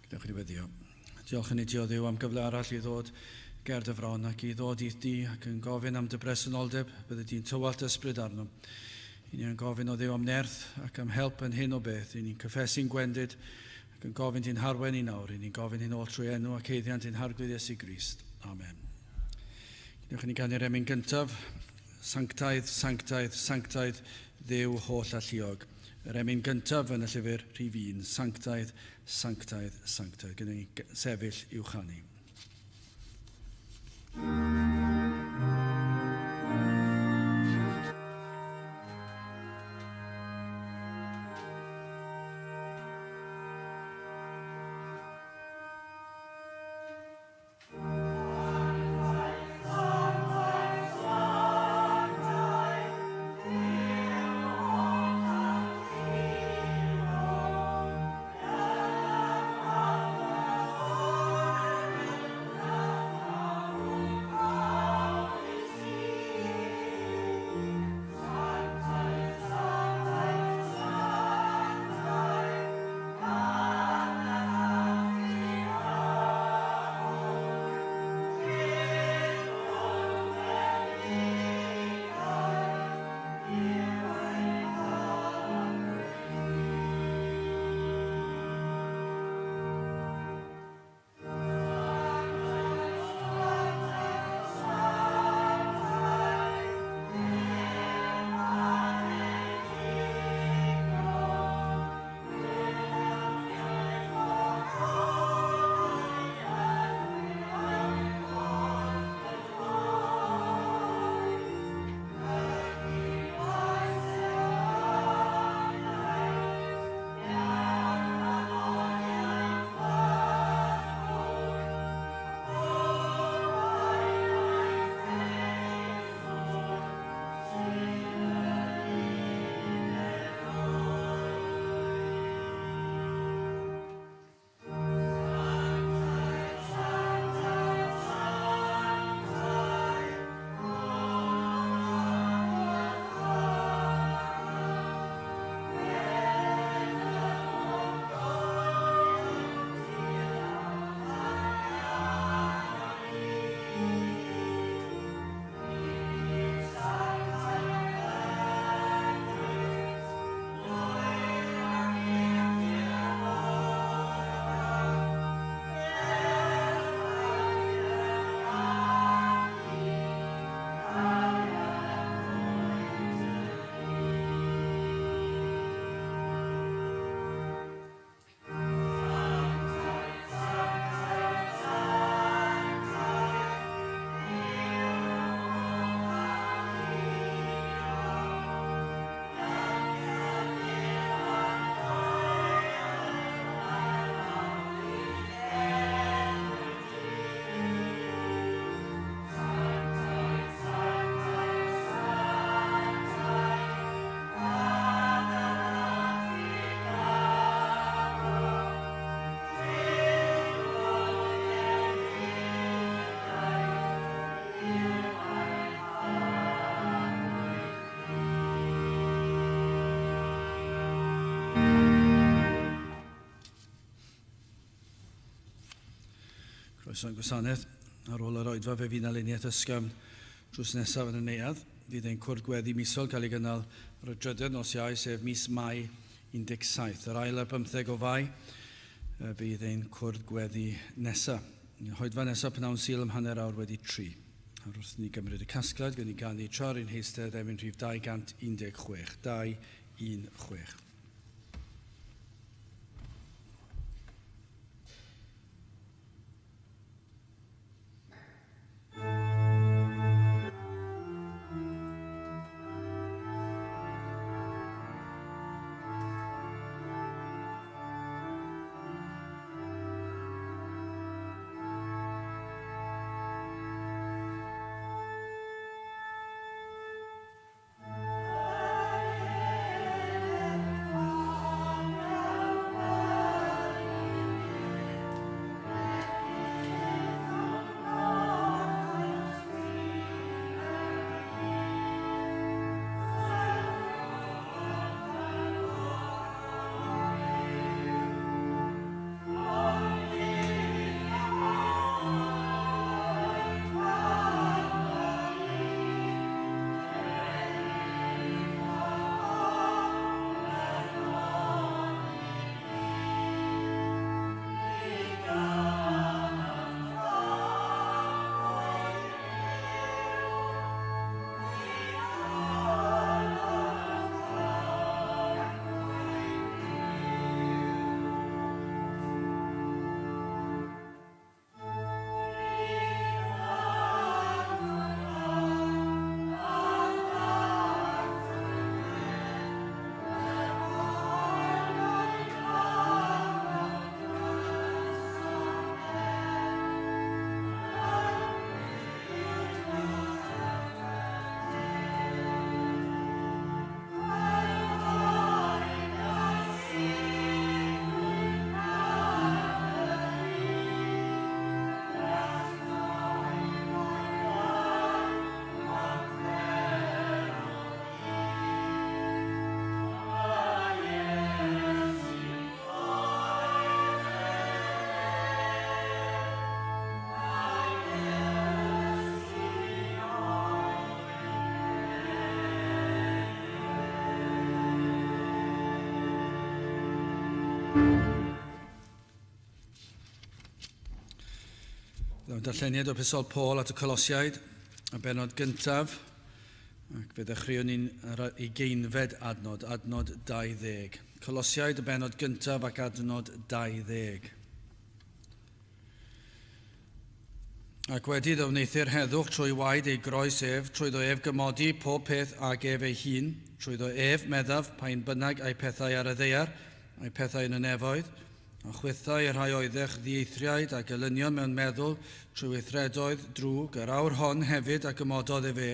Gadewch i ni weddïo. Diolch i ni ti, o Dduw, am gyfle arall i ddod ger dy fron ac i ddod i di ac yn gofyn am dy bresenoldeb, bydde di'n tywallt ysbryd arno. I ni yn gofyn o Dduw am nerth ac am help yn hyn o beth. I ni'n cyffesu'n gwendid ac yn gofyn ti'n harwen ni nawr. I ni'n gofyn hyn oll trwy enw ac haeddiant ein Harglwydd Iesu Grist. Amen. Gwnewch i ni ganu'r emyn gyntaf. Sanctaidd, sanctaidd, sanctaidd, Dduw holl alluog. Yr emyn gyntaf yn y llyfr rhif 1, Sanctaidd, sanctaidd, sanctaidd. Gyda ni sefyll i'w chanu. Croeso i'n gwasanaeth. Ar ôl yr oedfa fe fydd 'na luniaeth ysgafn drws nesaf yn y neuadd. Fydd ein cwrdd gweddi misol cael ei gynnal ar y drydedd nos Iau, sef mis Mai 17. Yr ail ar bymtheg o Fai fydd ein cwrdd gweddi nesaf. Hoedfa nesaf pnawn Sul am 3:30. A wrth ni gymryd y casgliad, gwn ni ganu tra ar ein heistedd emyn rhif 216. 2, 1, 6. Byddwn darlleniad o Epistol Paul at y Colosiaid, y benod gyntaf, ac fe ddechreuwn ni'n yr ugeinfed adnod, adnod 20. Colosiaid, y benod gyntaf ac adnod 20. Ac wedi iddo wneuthur heddwch trwy waed ei groes ef, trwyddo ef gymodi pob peth ag ef ei hun, trwyddo ef, meddaf, pa un bynnag ai pethau ar y ddaear, ai pethau yn y nefoedd, A chwithau y rhai oeddech ddieithriaid a gelynion mewn meddwl trwy weithredoedd drwg, yr awr hon hefyd a gymododd ef e,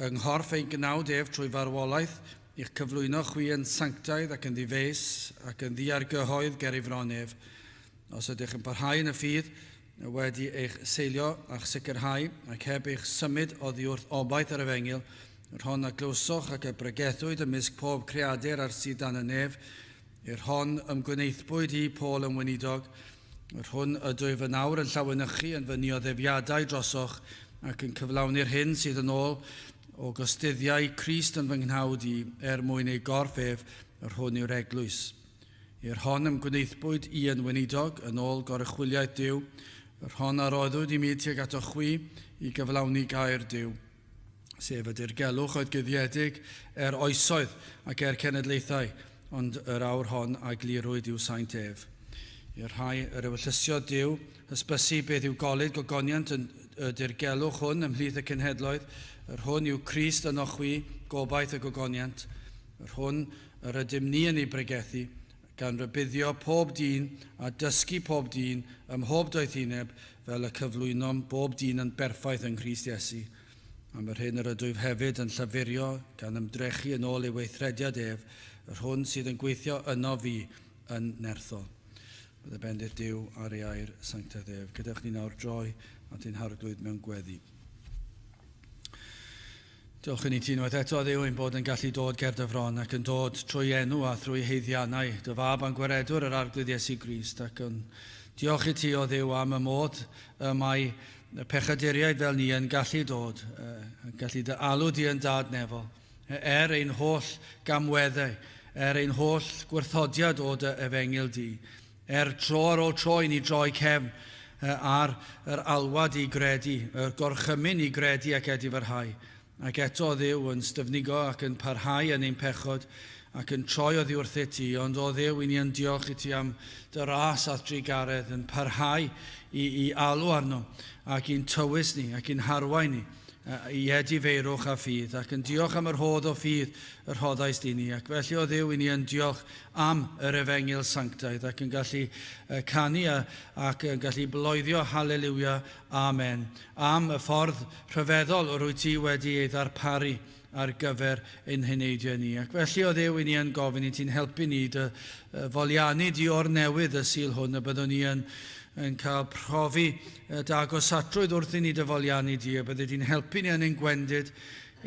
yng nghorff ein gnawd ef trwy farwolaeth, i'ch cyflwyno chwi yn sanctaidd ac yn ddifeus ac yn ddiargyhoedd ger ei fron ef. Os ydych yn parhau yn y ffydd, wedi eich seilio a'ch sicrhau, ac heb eich symud oddi wrth obaith yr efengyl, yr hon a glywsoch ac a bregethwyd ymysg pob creadur ar sydd dan y nef, i'r hon ymgwneithbwyd i Paul yn weinidog, yr hwn ydwyf yn awr yn llawenychu yn fy nioddefiadau drosoch, ac yn cyflawni'r hyn sydd yn ôl o gostuddiau Crist yn fy nghnawd i, er mwyn ei gorff ef, yr hwn yw'r eglwys. I'r hon ym gwnaethpwyd i yn weinidog, yn ôl goruchwyliaeth Duw, yr hon a roeddwyd i mi tuag ato chwi i gyflawni gair Duw, sef y dirgelwch oedd guddiedig er oesoedd ac er cenedlaethau, ond yr awr hon a glirwyd i'w saint ef. I'r rhai yr ewyllysiodd Duw, hysbysu beth yw golud gogoniant yn y dirgelwch hwn ymhlith y cenhedloedd, yr hwn yw Crist ynoch chwi, gobaith y gogoniant, yr hwn yr ydym ni yn ei bregethu, gan rybuddio pob dyn a dysgu pob dyn ym mhob doethineb, fel y cyflwynom bob dyn yn berffaith yng Nghrist Iesu. Am yr hyn yr ydwyf hefyd yn llafurio, gan ymdrechu yn ôl ei weithrediad ef, yr hwn sydd yn gweithio ynof fi yn nerthol. Bydde bendith Duw ar ei air sanctaidd ef. Gadewch ni nawr droi at ein Harglwydd mewn gweddi. Diolch i ni ti unwaith eto, Dduw, ein bod yn gallu dod ger dy fron ac yn dod trwy enw a thrwy haeddiannau dy fab a'n gwaredwr yr Arglwydd Iesu Grist ac yn diolch i ti, o Dduw, am y modd y mae y pechaduriaid fel ni yn gallu dod, yn gallu dy alw di yn dad nefol, er ein holl gamweddau, er ein holl gwrthodiad o dy efengyl di, Er tro ar ôl tro i ni droi cefn ar yr alwad i gredu, y gorchymyn i gredu ac edifarhau, ac eto, o Dduw, yn styfnigo ac yn parhau yn ein pechod, ac yn troi oddi wrthyt ti, ond, o Dduw, i ni yn diolch i ti am dy ras a'th drugaredd, yn parhau i, i alw arnom, ac i'n tywys ni, ac i'n harwain ni, i edifeirwch a ffydd, ac yn diolch am yr hodd o ffydd y rhoddaist i ni. Ac felly, o Dduw, i ni yn diolch am yr efengyl sanctaidd, ac yn gallu canu ac yn gallu bloeddio haleliwia, amen, am y ffordd rhyfeddol yr wyt ti wedi ei ddarparu ar gyfer ein heneidiau ni. Ac felly, o Dduw, i ni yn gofyn i ti'n helpu ni dy foliannu di o'r newydd y Sul hwn, y byddwn ni yn, yn cael profi dy agosatrwydd wrth i ni dy foliannu di, y byddi di'n helpu ni yn ein gwendid,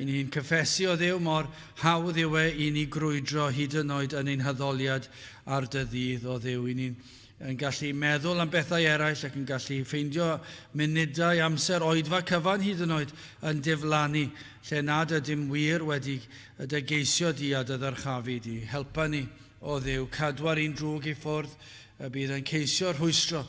i ni'n cyffesu o Dduw mor hawdd yw e i ni grwydro hyd yn oed yn ein haddoliad ar dy ddydd, o Dduw, i ni'n yn gallu meddwl am bethau eraill ac yn gallu ffeindio munudau, amser, oedfa cyfan hyd yn oed yn diflannu lle nad ydym wir wedi dy geisio di a dy ddyrchafu di. Helpa ni, o Dduw, cadwa'r un drwg i ffwrdd y bydd yn ceisio rhwystro,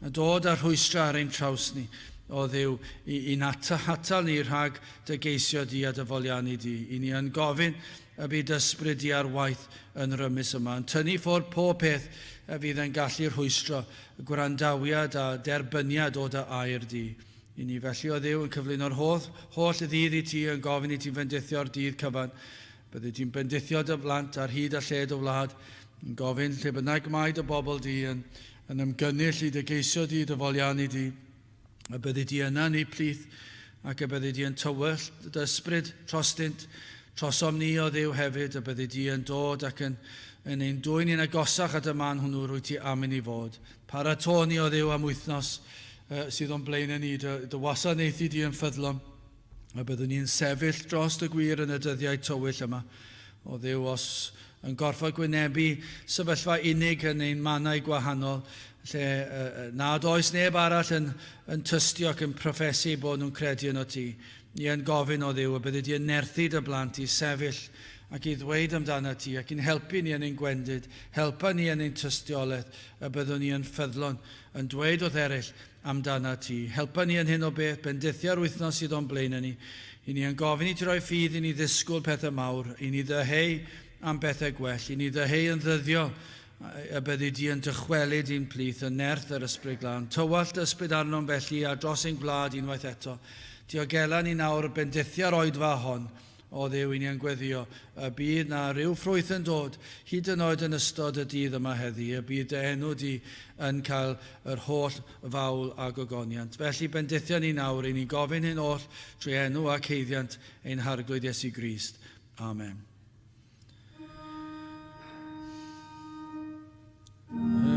a dod â rhwystrau ar ein traws ni, o Dduw, i, i'n hatal ni rhag dy geisio di a dy foliannu di. I ni yn gofyn y bydd ysbryd di ar waith yn rymus yma, yn tynnu ffwrdd pob peth y fydd yn gallu rhwystro gwrandawiad a derbyniad o dy air di. I ni felly, o Dduw, yn cyflwyno'r holl, holl ddydd i ti, yn gofyn i ti fendithio'r dydd cyfan. Byddi di'n bendithio dy blant ar hyd a lled y wlad, yn gofyn lle bynnag mae dy bobl di yn, yn ymgynnull i dy geisio di, dy foliannu di, y byddi di yna yn eu plith, ac y byddi di yn tywell dy ysbryd trostynt, trosom ni o Dduw hefyd, y byddi di yn dod ac yn, yn ein dwyn ni'n agosach at y man hwnnw rwyt ti am i ni fod. Paratô ni o Dduw am wythnos uh, sydd o'n blaenau ni, dy, dy wasanaethu di yn ffyddlon, a byddwn ni'n sefyll dros y gwir yn y dyddiau tywyll yma. O Dduw, os yn gorfod gwynebu sefyllfa unig yn ein mannau gwahanol, lle uh, nad oes neb arall yn, yn tystio ac yn proffesu bod nhw'n credu yno ti. Ni yn gofyn o Dduw y byddi di yn nerthu dy blant i sefyll ac i ddweud amdano ti ac i'n helpu ni yn ein gwendid, helpa ni yn ein tystiolaeth y byddwn ni yn ffyddlon yn dweud wrth eraill amdano ti. Helpa ni yn hyn o beth, bendithia'r wythnos sydd o'n blaen ni. I ni yn gofyn i ti roi ffydd i ni ddisgwyl pethau mawr, i ni ddyheu am bethau gwell, i ni ddyheu yn ddyddiol y byddi di yn dychwelyd i'n plith yn nerth yr Ysbryd Glân. Tywallt ysbryd arnom felly a dros ein gwlad unwaith eto. Diogela ni nawr bendithia'r oedfa hon, o Dduw, i ni yn gweddio y bydd na rhyw ffrwyth yn dod, hyd yn oed yn ystod y dydd yma heddi, y bydd dy enw di yn cael yr holl fawl a gogoniant. Felly bendithia ni nawr, i ni'n gofyn hyn oll trwy enw ac haeddiant ein Harglwydd Iesu Grist. Amen. Ein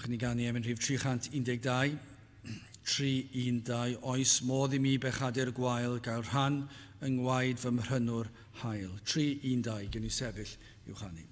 Dewch i ni ganu emyn rhif 312, 312, oes modd i mi bechadur gwael gael rhan yng ngwaed fy mhrynwr hael. 312, gen i sefyll i'w chanu.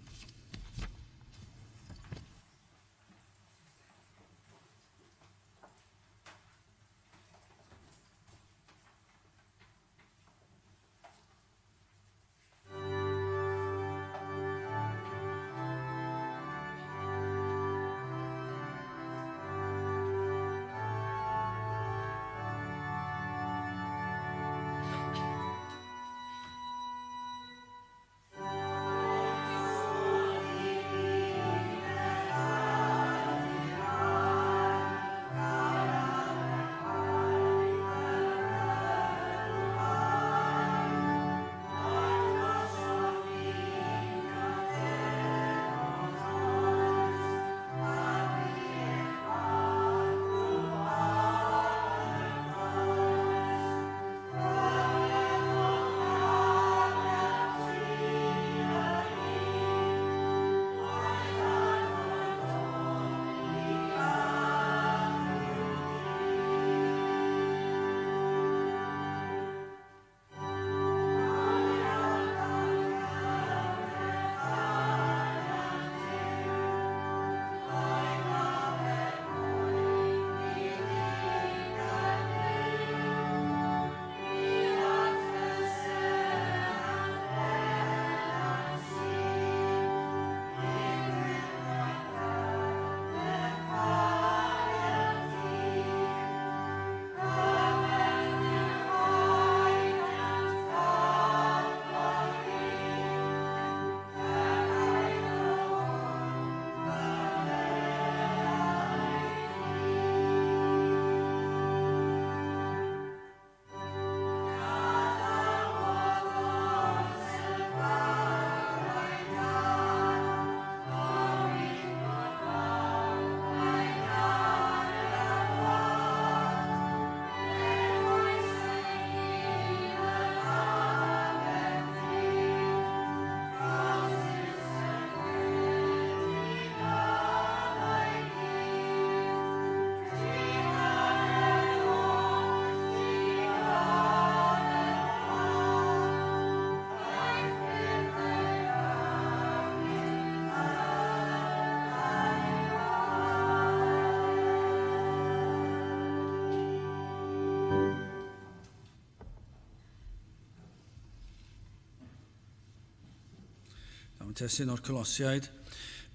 Ein testun o'r Colosiaid,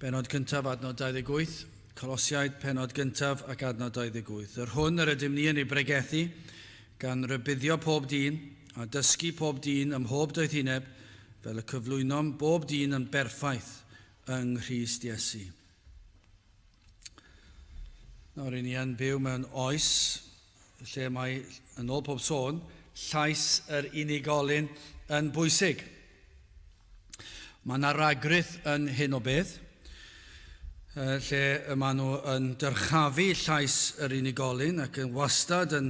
benod cyntaf, adnod 28. Colosiaid, penod gyntaf ac adnod 28. Yr hwn yr ydym ni yn ei bregethu, gan rybuddio pob dyn, a dysgu pob dyn ym mhob doethineb, fel y cyflwynom bob dyn yn berffaith yng Nghrist Iesu. Nawr, ry'n ni yn byw mewn oes lle mae, yn ôl pob sôn, llais yr unigolyn yn bwysig. Mae yna ragrith yn hyn o beth, lle y maen nhw yn dyrchafu llais yr unigolyn ac yn wastad yn,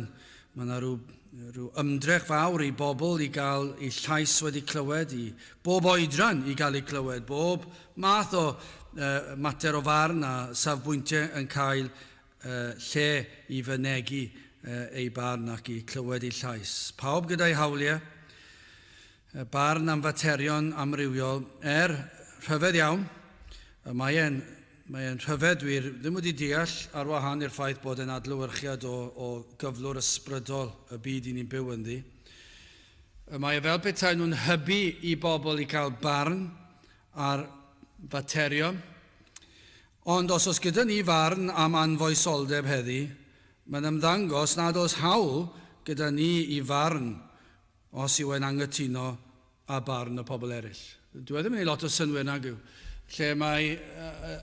mae yna rhyw, rhyw ymdrech fawr i bobl i gael eu llais wedi clywed, i bob oedran i gael eu clywed, bob math o mater o farn a safbwyntiau yn cael lle i fynegi eu barn ac i clywed eu llais. Pawb gyda'i hawliau, barn am faterion amrywiol, er, rhyfedd iawn, mae e'n mae e'n rhyfedd, dwi ddim wedi deall ar wahân i'r ffaith bod e'n adlewyrchiad o, o gyflwr ysbrydol y byd i ni'n byw ynddi. Mae e fel petai nhw'n hybu i bobl i cael barn ar faterion. Ond os oes gyda ni farn am anfoesoldeb heddi, mae'n ymddangos nad oes hawl gyda ni i farn os yw e'n anghytuno â barn y pobl eraill. Dyw e ddim yn ei lot o synnwyr nag yw. Lle mae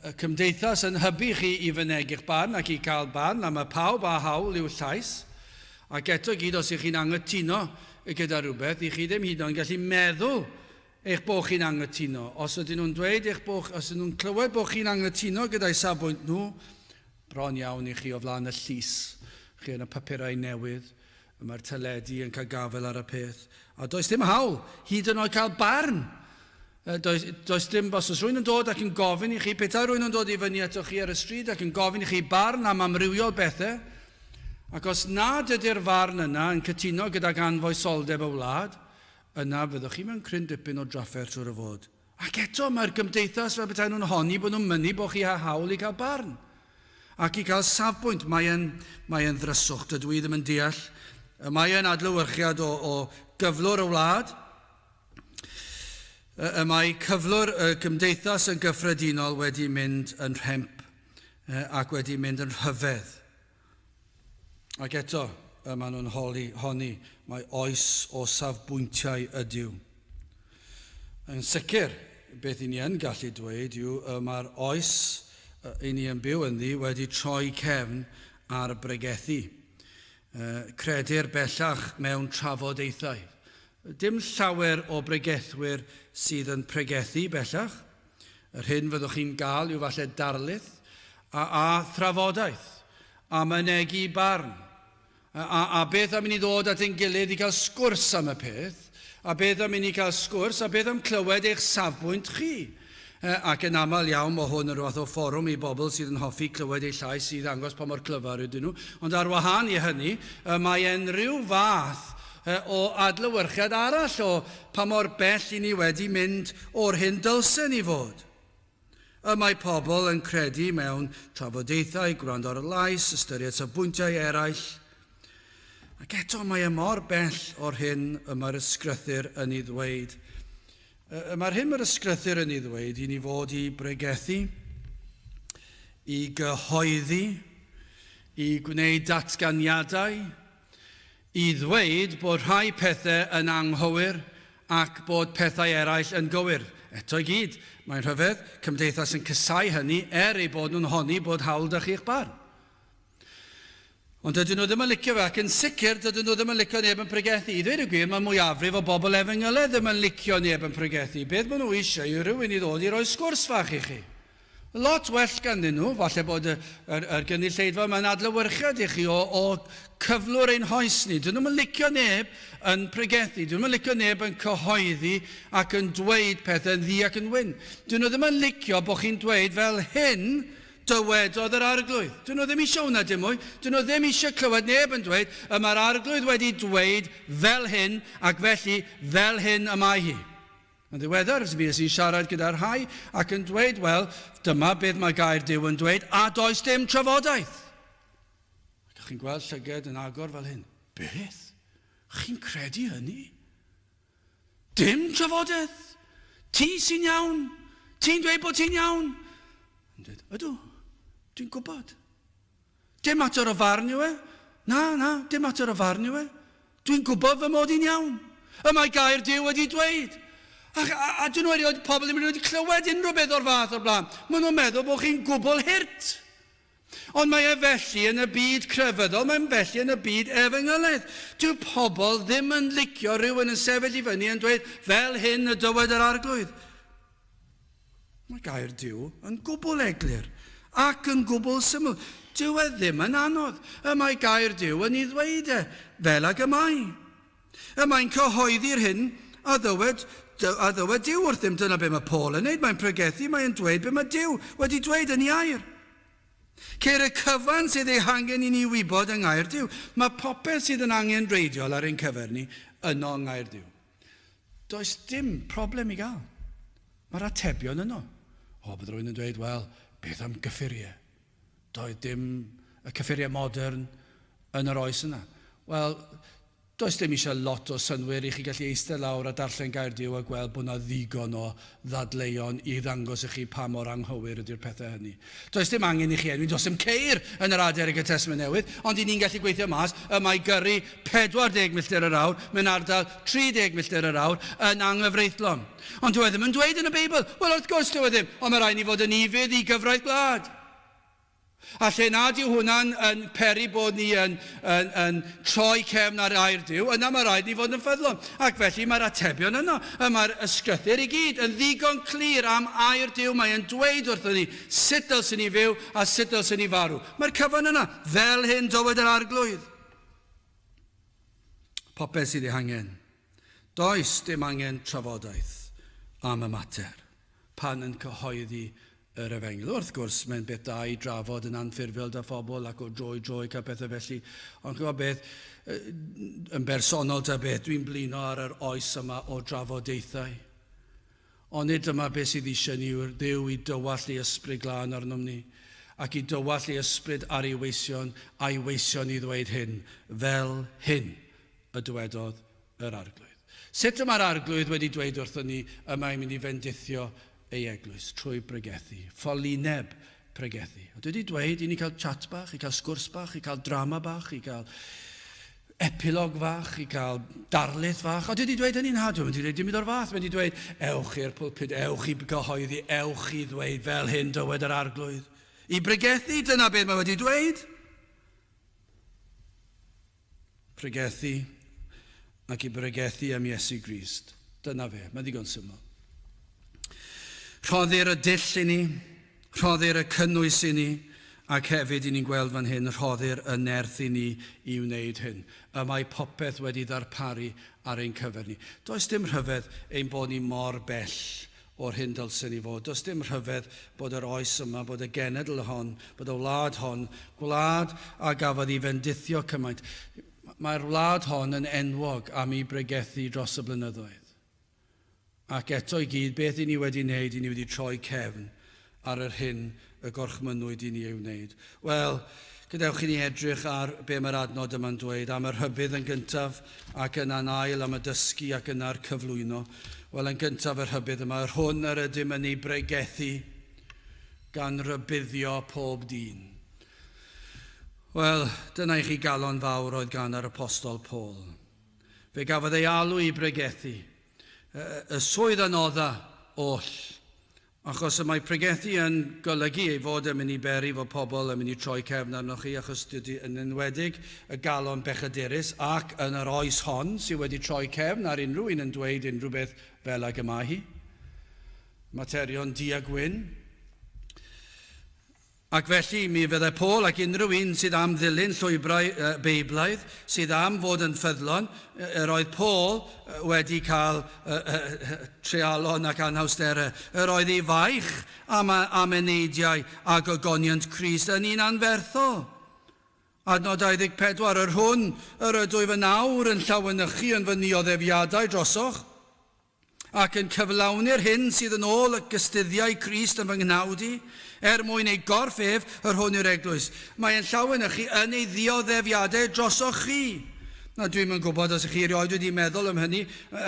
y cymdeithas yn hybu chi i fynegi'ch barn ac i cael barn, a mae pawb â hawl i'w llais, ac eto i gyd os ych chi'n anghytuno gyda rhywbeth, i chi ddim hyd yn oed yn gallu meddwl eich bod chi'n anghytuno. Os ydyn nhw'n dweud eich bod, os ydyn nhw'n clywed bod chi'n anghytuno gyda'i safbwynt nhw, bron iawn i chi o flaen y llys, chi yn y papurau newydd, y mae'r teledu yn cael gafael ar y peth. A does dim hawl, hyd yn oed cael barn. Does, does dim, os oes rhywun yn dod ac yn gofyn i chi, petai rhywun yn dod i fyny atoch chi ar y stryd ac yn gofyn i chi barn am amrywiol bethau, ac os nad ydy'r farn yna yn cytuno gydag anfoesoldeb y wlad, Yna, fyddwch chi mewn cryn dipyn o drafferth siŵr o fod. Ac eto, mae'r gymdeithas fel petai nhw'n honni bod nhw'n mynnu bod chi â hawl i gael barn. Ac i gael safbwynt. Mae e'n, mae e'n ddryswch, dydw i ddim yn deall. Mae e'n adlewyrchiad o, o gyflwr y wlad. Y mae cyflwr y gymdeithas yn gyffredinol wedi mynd yn rhemp ac wedi mynd yn rhyfedd. Ac eto, y maen nhw'n holi, honni mai oes o safbwyntiau ydyw. Yn sicr, beth i ni yn gallu dweud yw y mae'r oes i ni yn byw ynddi wedi troi cefn ar bregethu. Credir bellach mewn trafodaethau. Dim llawer o bregethwyr sydd yn pregethu bellach. Yr hyn fyddwch chi'n gael yw falle darlith a, a thrafodaeth a mynegi barn. A, a, a beth am i ni ddod at ein gilydd i gael sgwrs am y peth? A beth am i ni cael sgwrs? A beth am clywed eich safbwynt chi? Ac yn aml iawn mae hwn yn rhywbeth o fforwm i bobl sydd yn hoffi clywed eu llais i ddangos pa mor clyfar ydyn nhw. Ond ar wahân i hynny, mae e'n rhyw fath o adlewyrchiad arall o pa mor bell i ni wedi mynd o'r hyn dylsen ni fod. Y mae pobl yn credu mewn trafodaethau, gwrando ar y lais, ystyried safbwyntiau eraill. Ac eto mae e mor bell o'r hyn y mae'r ysgrythur yn ei ddweud. Y mae'r hyn mae'r ysgrythur yn ei ddweud i ni fod i bregethu, i gyhoeddi, i gwneud datganiadau, i ddweud bod rhai pethau yn anghywir ac bod pethau eraill yn gywir. Eto i gyd, mae'n rhyfedd, cymdeithas yn casáu hynny er eu bod nhw'n honni bod hawl 'da chi i'ch barn. Ond dydyn nhw ddim yn licio fe, ac yn sicr dydyn nhw ddim yn licio neb yn pregethu. I ddweud y gwir, mae mwyafrif o bobl efengylaidd ddim yn licio neb yn pregethu. Beth maen nhw eisiau yw rhywun i ddod i roi sgwrs fach i chi. Lot well ganddyn nhw, falle bod y, yr, yr gynulleidfa yma'n adlewyrchiad i chi o, o cyflwr ein hoes ni. Dyn nhw'n licio neb yn pregethu, dyn nhw'n licio neb yn cyhoeddi ac yn dweud pethau yn ddu ac yn wyn. Dyn nhw ddim yn licio bod chi'n dweud fel hyn dywedodd yr arglwydd. Dyn nhw ddim eisiau hwnna dim mwy. Dyn nhw ddim eisiau clywed neb yn dweud y mae'r arglwydd wedi dweud fel hyn ac felly fel hyn y mae hi. Yn ddiweddar, fues i'n siarad gyda rhai ac yn dweud, wel, dyma beth mae gair Duw yn dweud, a does dim trafodaeth. Ac chi'n gweld llyged yn agor fel hyn. Beth? Chi'n credu hynny? Dim trafodaeth? Ti sy'n iawn? Ti'n dweud bod ti'n iawn? Yn dweud, ydw, dwi'n gwybod. Dim mater o farn yw e. Na, na, dim mater o farn yw e. Dwi'n gwybod fy mod i'n iawn. Y mae gair Duw wedi dweud. A, a, a dyn nhw erioed, pobl ddim wedi clywed unrhyw beth o'r fath o'r blaen. Maen nhw'n meddwl bod chi'n gwbl hurt. Ond mae e felly yn y byd crefyddol, mae'n felly yn y byd efengylaidd. Dyw pobl ddim yn licio rhywun yn sefyll i fyny yn dweud, fel hyn y dywed yr arglwydd. Mae gair Duw yn gwbl eglur ac yn gwbl syml. Dyw e ddim yn anodd. Y mae gair Duw yn ei ddweud e, fel ag y mae. Y mae'n cyhoeddi'r hyn a ddywed, a ddywed Duw wrthym. Dyna be mae Paul yn neud. Mae'n pregethu, mae'n dweud be mae Duw wedi dweud yn ei air. Ceir y cyfan sydd ei hangen i ni wybod yng ngair Duw. Mae popeth sydd yn angenrheidiol ar ein cyfer ni yno yng ngair Duw. Does dim problem i gael. Mae'r atebion yno. O, bydd rhywun yn dweud, wel, beth am gyffuriau? Doedd dim y cyffuriau modern yn yr oes yna. Wel, does dim eisiau lot o synnwyr i chi gallu eistedd lawr a darllen Gair Duw a gweld bod 'na ddigon o ddadleuon i ddangos i chi pa mor anghywir ydy'r pethau hynny. Does dim angen i chi enwi, does dim ceir yn yr adeg y Testament Newydd, ond i ni'n gallu gweithio mas y mae gyrru 40 milltir yr awr mewn ardal 30 milltir yr awr yn anghyfreithlon. Ond dyw e ddim yn dweud yn y Beibl. Wel, wrth gwrs dyw e ddim, ond mae rhaid ni fod yn ufudd i gyfraith gwlad. A lle nad yw hwnna'n yn peri bod ni yn, yn, yn troi cefn ar air Duw, yna mae rhaid ni fod yn ffyddlon. Ac felly mae'r atebion yno. Y mae'r ysgrythur i gyd yn ddigon clir am air Duw. Mae e'n dweud wrthon ni sut dylswn ni fyw a sut dylswn ni farw. Mae'r cyfan yna. Fel hyn dywed yr Arglwydd. Popeth sydd ei hangen. Does dim angen trafodaeth am y mater pan yn cyhoeddi yr efengyl. Wrth gwrs, mae'n beth da i drafod yn anffurfiol 'da phobl ac o dro i dro i cael pethau felly, ond chymod beth, yn bersonol ta beth, dwi'n blino ar yr oes yma o drafodaethau. Ond nid dyma beth sydd eisiau ni yw'r Dduw i dywallt ei ysbryd glân arnom ni, ac i dywallt ei ysbryd ar ei weision, a'i weision i ddweud hyn, fel hyn y dywedodd yr Arglwydd. Sut y mae'r Arglwydd wedi dweud wrthon ni y mae'n mynd i fendithio ei eglwys? Trwy bregethu. Ffolineb pregethu. A dwi wedi dweud i ni cael chat bach, i cael sgwrs bach, i cael drama bach, i cael epilog fach, i cael darlith fach. A dwi wedi dweud hynny'n ha, dwi'n wedi dweud dim byd o'r fath. Mae wedi dweud, ewch i'r pulpud, ewch i gyhoeddi, ewch i ddweud fel hyn dywed yr Arglwydd. I bregethu, dyna beth mae wedi dweud. Pregethu ac i bregethu am Iesu Grist. Dyna fe, mae'n ddigon syml. Rhoddir y dull i ni, rhoddir y cynnwys i ni, ac hefyd i ni'n gweld fan hyn, rhoddir y nerth i ni i wneud hyn. Y mae popeth wedi ddarparu ar ein cyfer ni. Does dim rhyfedd ein bod ni mor bell o'r hyn dylsen ni fod. Does dim rhyfedd bod yr oes yma, bod y genedl hon, bod y wlad hon, gwlad a gafodd ei fendithio cymaint. Mae'r wlad hon yn enwog am ei bregethu dros y blynyddoedd. Ac eto i gyd, beth i ni wedi wneud? I ni wedi troi cefn ar yr hyn y gorchmynnwyd i ni ei wneud. Wel, gadewch i ni edrych ar be mae'r adnod yma'n dweud am y rhybudd yn gyntaf, ac yna'n ail am y dysgu ac yna'r cyflwyno. Wel, yn gyntaf y rhybudd yma, yr hwn yr ydym yn ei bregethu gan rybuddio pob dyn. Wel, dyna i chi galon fawr oedd gan yr apostol Paul. Fe gafodd ei alw i bregethu, y swydd anodda oll. Achos y mae pregethu yn golygu ei fod yn mynd i beri fod pobl yn mynd i troi cefn arnoch chi, achos dydy, yn enwedig y galon bechadurus ac yn yr oes hon sydd wedi troi cefn ar unrhyw un yn dweud unrhyw beth fel ag y mae hi. Materion du a gwyn. Ac felly, mi fyddai Paul ac unrhyw un sydd am ddilyn llwybrau Beiblaidd, sydd am fod yn ffyddlon, yr oedd Paul wedi cael treialon ac anhawsterau. Yr oedd ei faich am, am eneidiau a gogoniant Crist yn un anferthol. Adnod 24, Yr hwn yr ydwyf yn awr yn llawenychu yn fy nioddefiadau drosoch, ac yn cyflawni'r hyn sydd yn ôl y gystuddiau Crist yn fy nghnawd i, er mwyn ei gorff ef, yr hwn yw'r eglwys. Mae e'n llawenychu yn ei ddioddefiadau drosoch chi. Na, dwi'm yn gwybod os ych chi erioed wedi meddwl am hynny.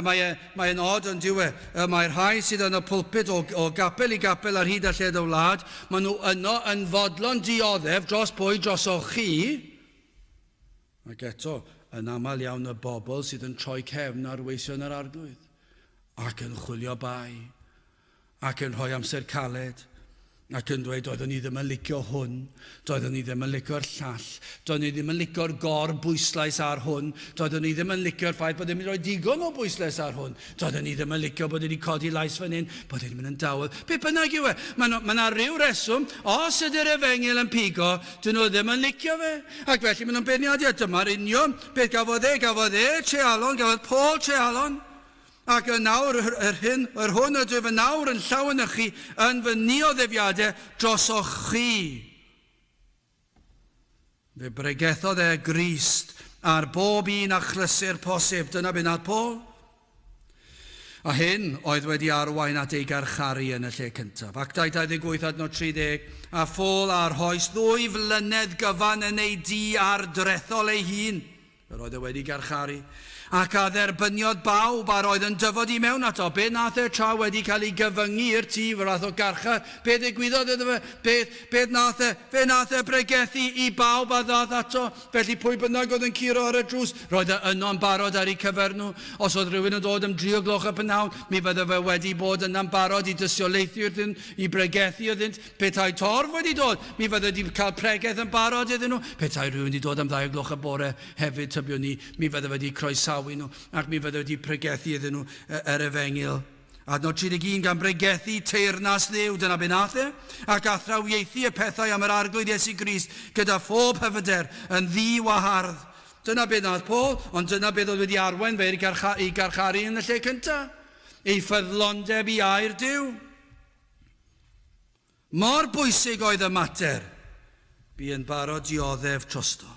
Mae e, mae e'n od yn dyw e. Mae'r rhai sydd yn y pulpit o, o gapel i gapel ar hyd a lled y wlad, maen nhw yno yn fodlon dioddef dros pwy, drosoch chi. Ac eto, yn aml iawn y bobl sydd yn troi cefn ar weision yr arglwydd ac yn chwilio bai ac yn rhoi amser caled, ac yn dweud doeddwn i ddim yn licio hwn, doeddwn i ddim yn licio'r llall, doeddwn i ddim yn licio'r gor bwyslais ar hwn, doeddwn i ddim yn licio'r ffaith bod ddim yn rhoi digon o bwyslais ar hwn, doeddwn i ddim yn licio bod wedi codi lais fan hyn, bod wedi mynd yn dawel. Be bynnag yw e, mae yna ma rhyw reswm, os ydy'r efengyl yn pigo, dyn nhw ddim yn licio fe. Ac felly maen nhw'n beirniadu, a dyma'r union beth gafodd e, gafodd e treialon, gafodd Paul treialon. Ac yn awr, yr hyn, yr hwn ydwyf yn awr yn llawenychu yn fy nioddefiadau drosoch chi. Fe bregethodd e Grist ar bob un achlysur posib. Dyna be nath Paul. A hyn oedd wedi arwain at ei garcharu yn y lle cyntaf. Actau 28 adnod 30, a Phaul a rhoes ddwy flynedd gyfan yn ei dŷ ar drethol ei hun. Yr oedd e wedi garcharu, ac a dderbyniodd bawb a'r oedd yn dyfod i mewn ato. Be nath e tra wedi cael ei gyfyngu i'r tŷ, fel fath o garchar? Be ddigwyddodd iddo fe? Beth, beth nath e? Fe nath e bregethu i bawb a ddath ato. Felly pwy bynnag oedd yn curo ar y drws, roedd e yno'n barod ar eu cyfer nhw. Os oedd rhywun yn dod am dri o gloch y prynhawn, mi fydde fe wedi bod yna'n barod i dystiolaethu wrthynt, i bregethu iddynt. Petai torf wedi dod, mi fydde wedi cael pregeth yn barod iddyn nhw. Petai rhywun wedi dod am ddau o gloch y bore hefyd, tybiwn ni, mi fydde wedi croesawu nhw ac mi fydde wedi pregethu iddyn nhw yr efengyl. Adnod 31, gan bregethu teyrnas Dduw, dyna be nath e, ac athrawiaethu y pethau am yr Arglwydd Iesu Grist gyda phob hyfyder yn ddi-wahardd. Dyna be nath Paul, ond dyna beth oedd wedi arwain fe i garcharu yn y lle cyntaf. Ei ffyddlondeb i air Duw. Mor bwysig oedd y mater, bu yn barod dioddef trosto.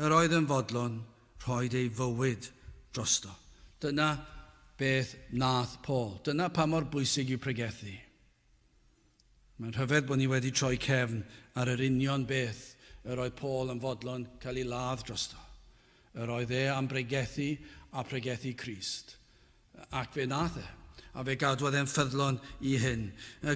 Yr oedd yn fodlon rhoid ei fywyd drosto. Dyna beth wnaeth Paul. Dyna pa mor bwysig yw pregethu. Mae'n rhyfedd bod ni wedi troi cefn ar yr union beth yr oedd Paul yn fodlon cael ei ladd drosto. Yr oedd e am bregethu a pregethu Crist. Ac fe wnaeth e, a fe gadwodd e'n ffyddlon i hyn.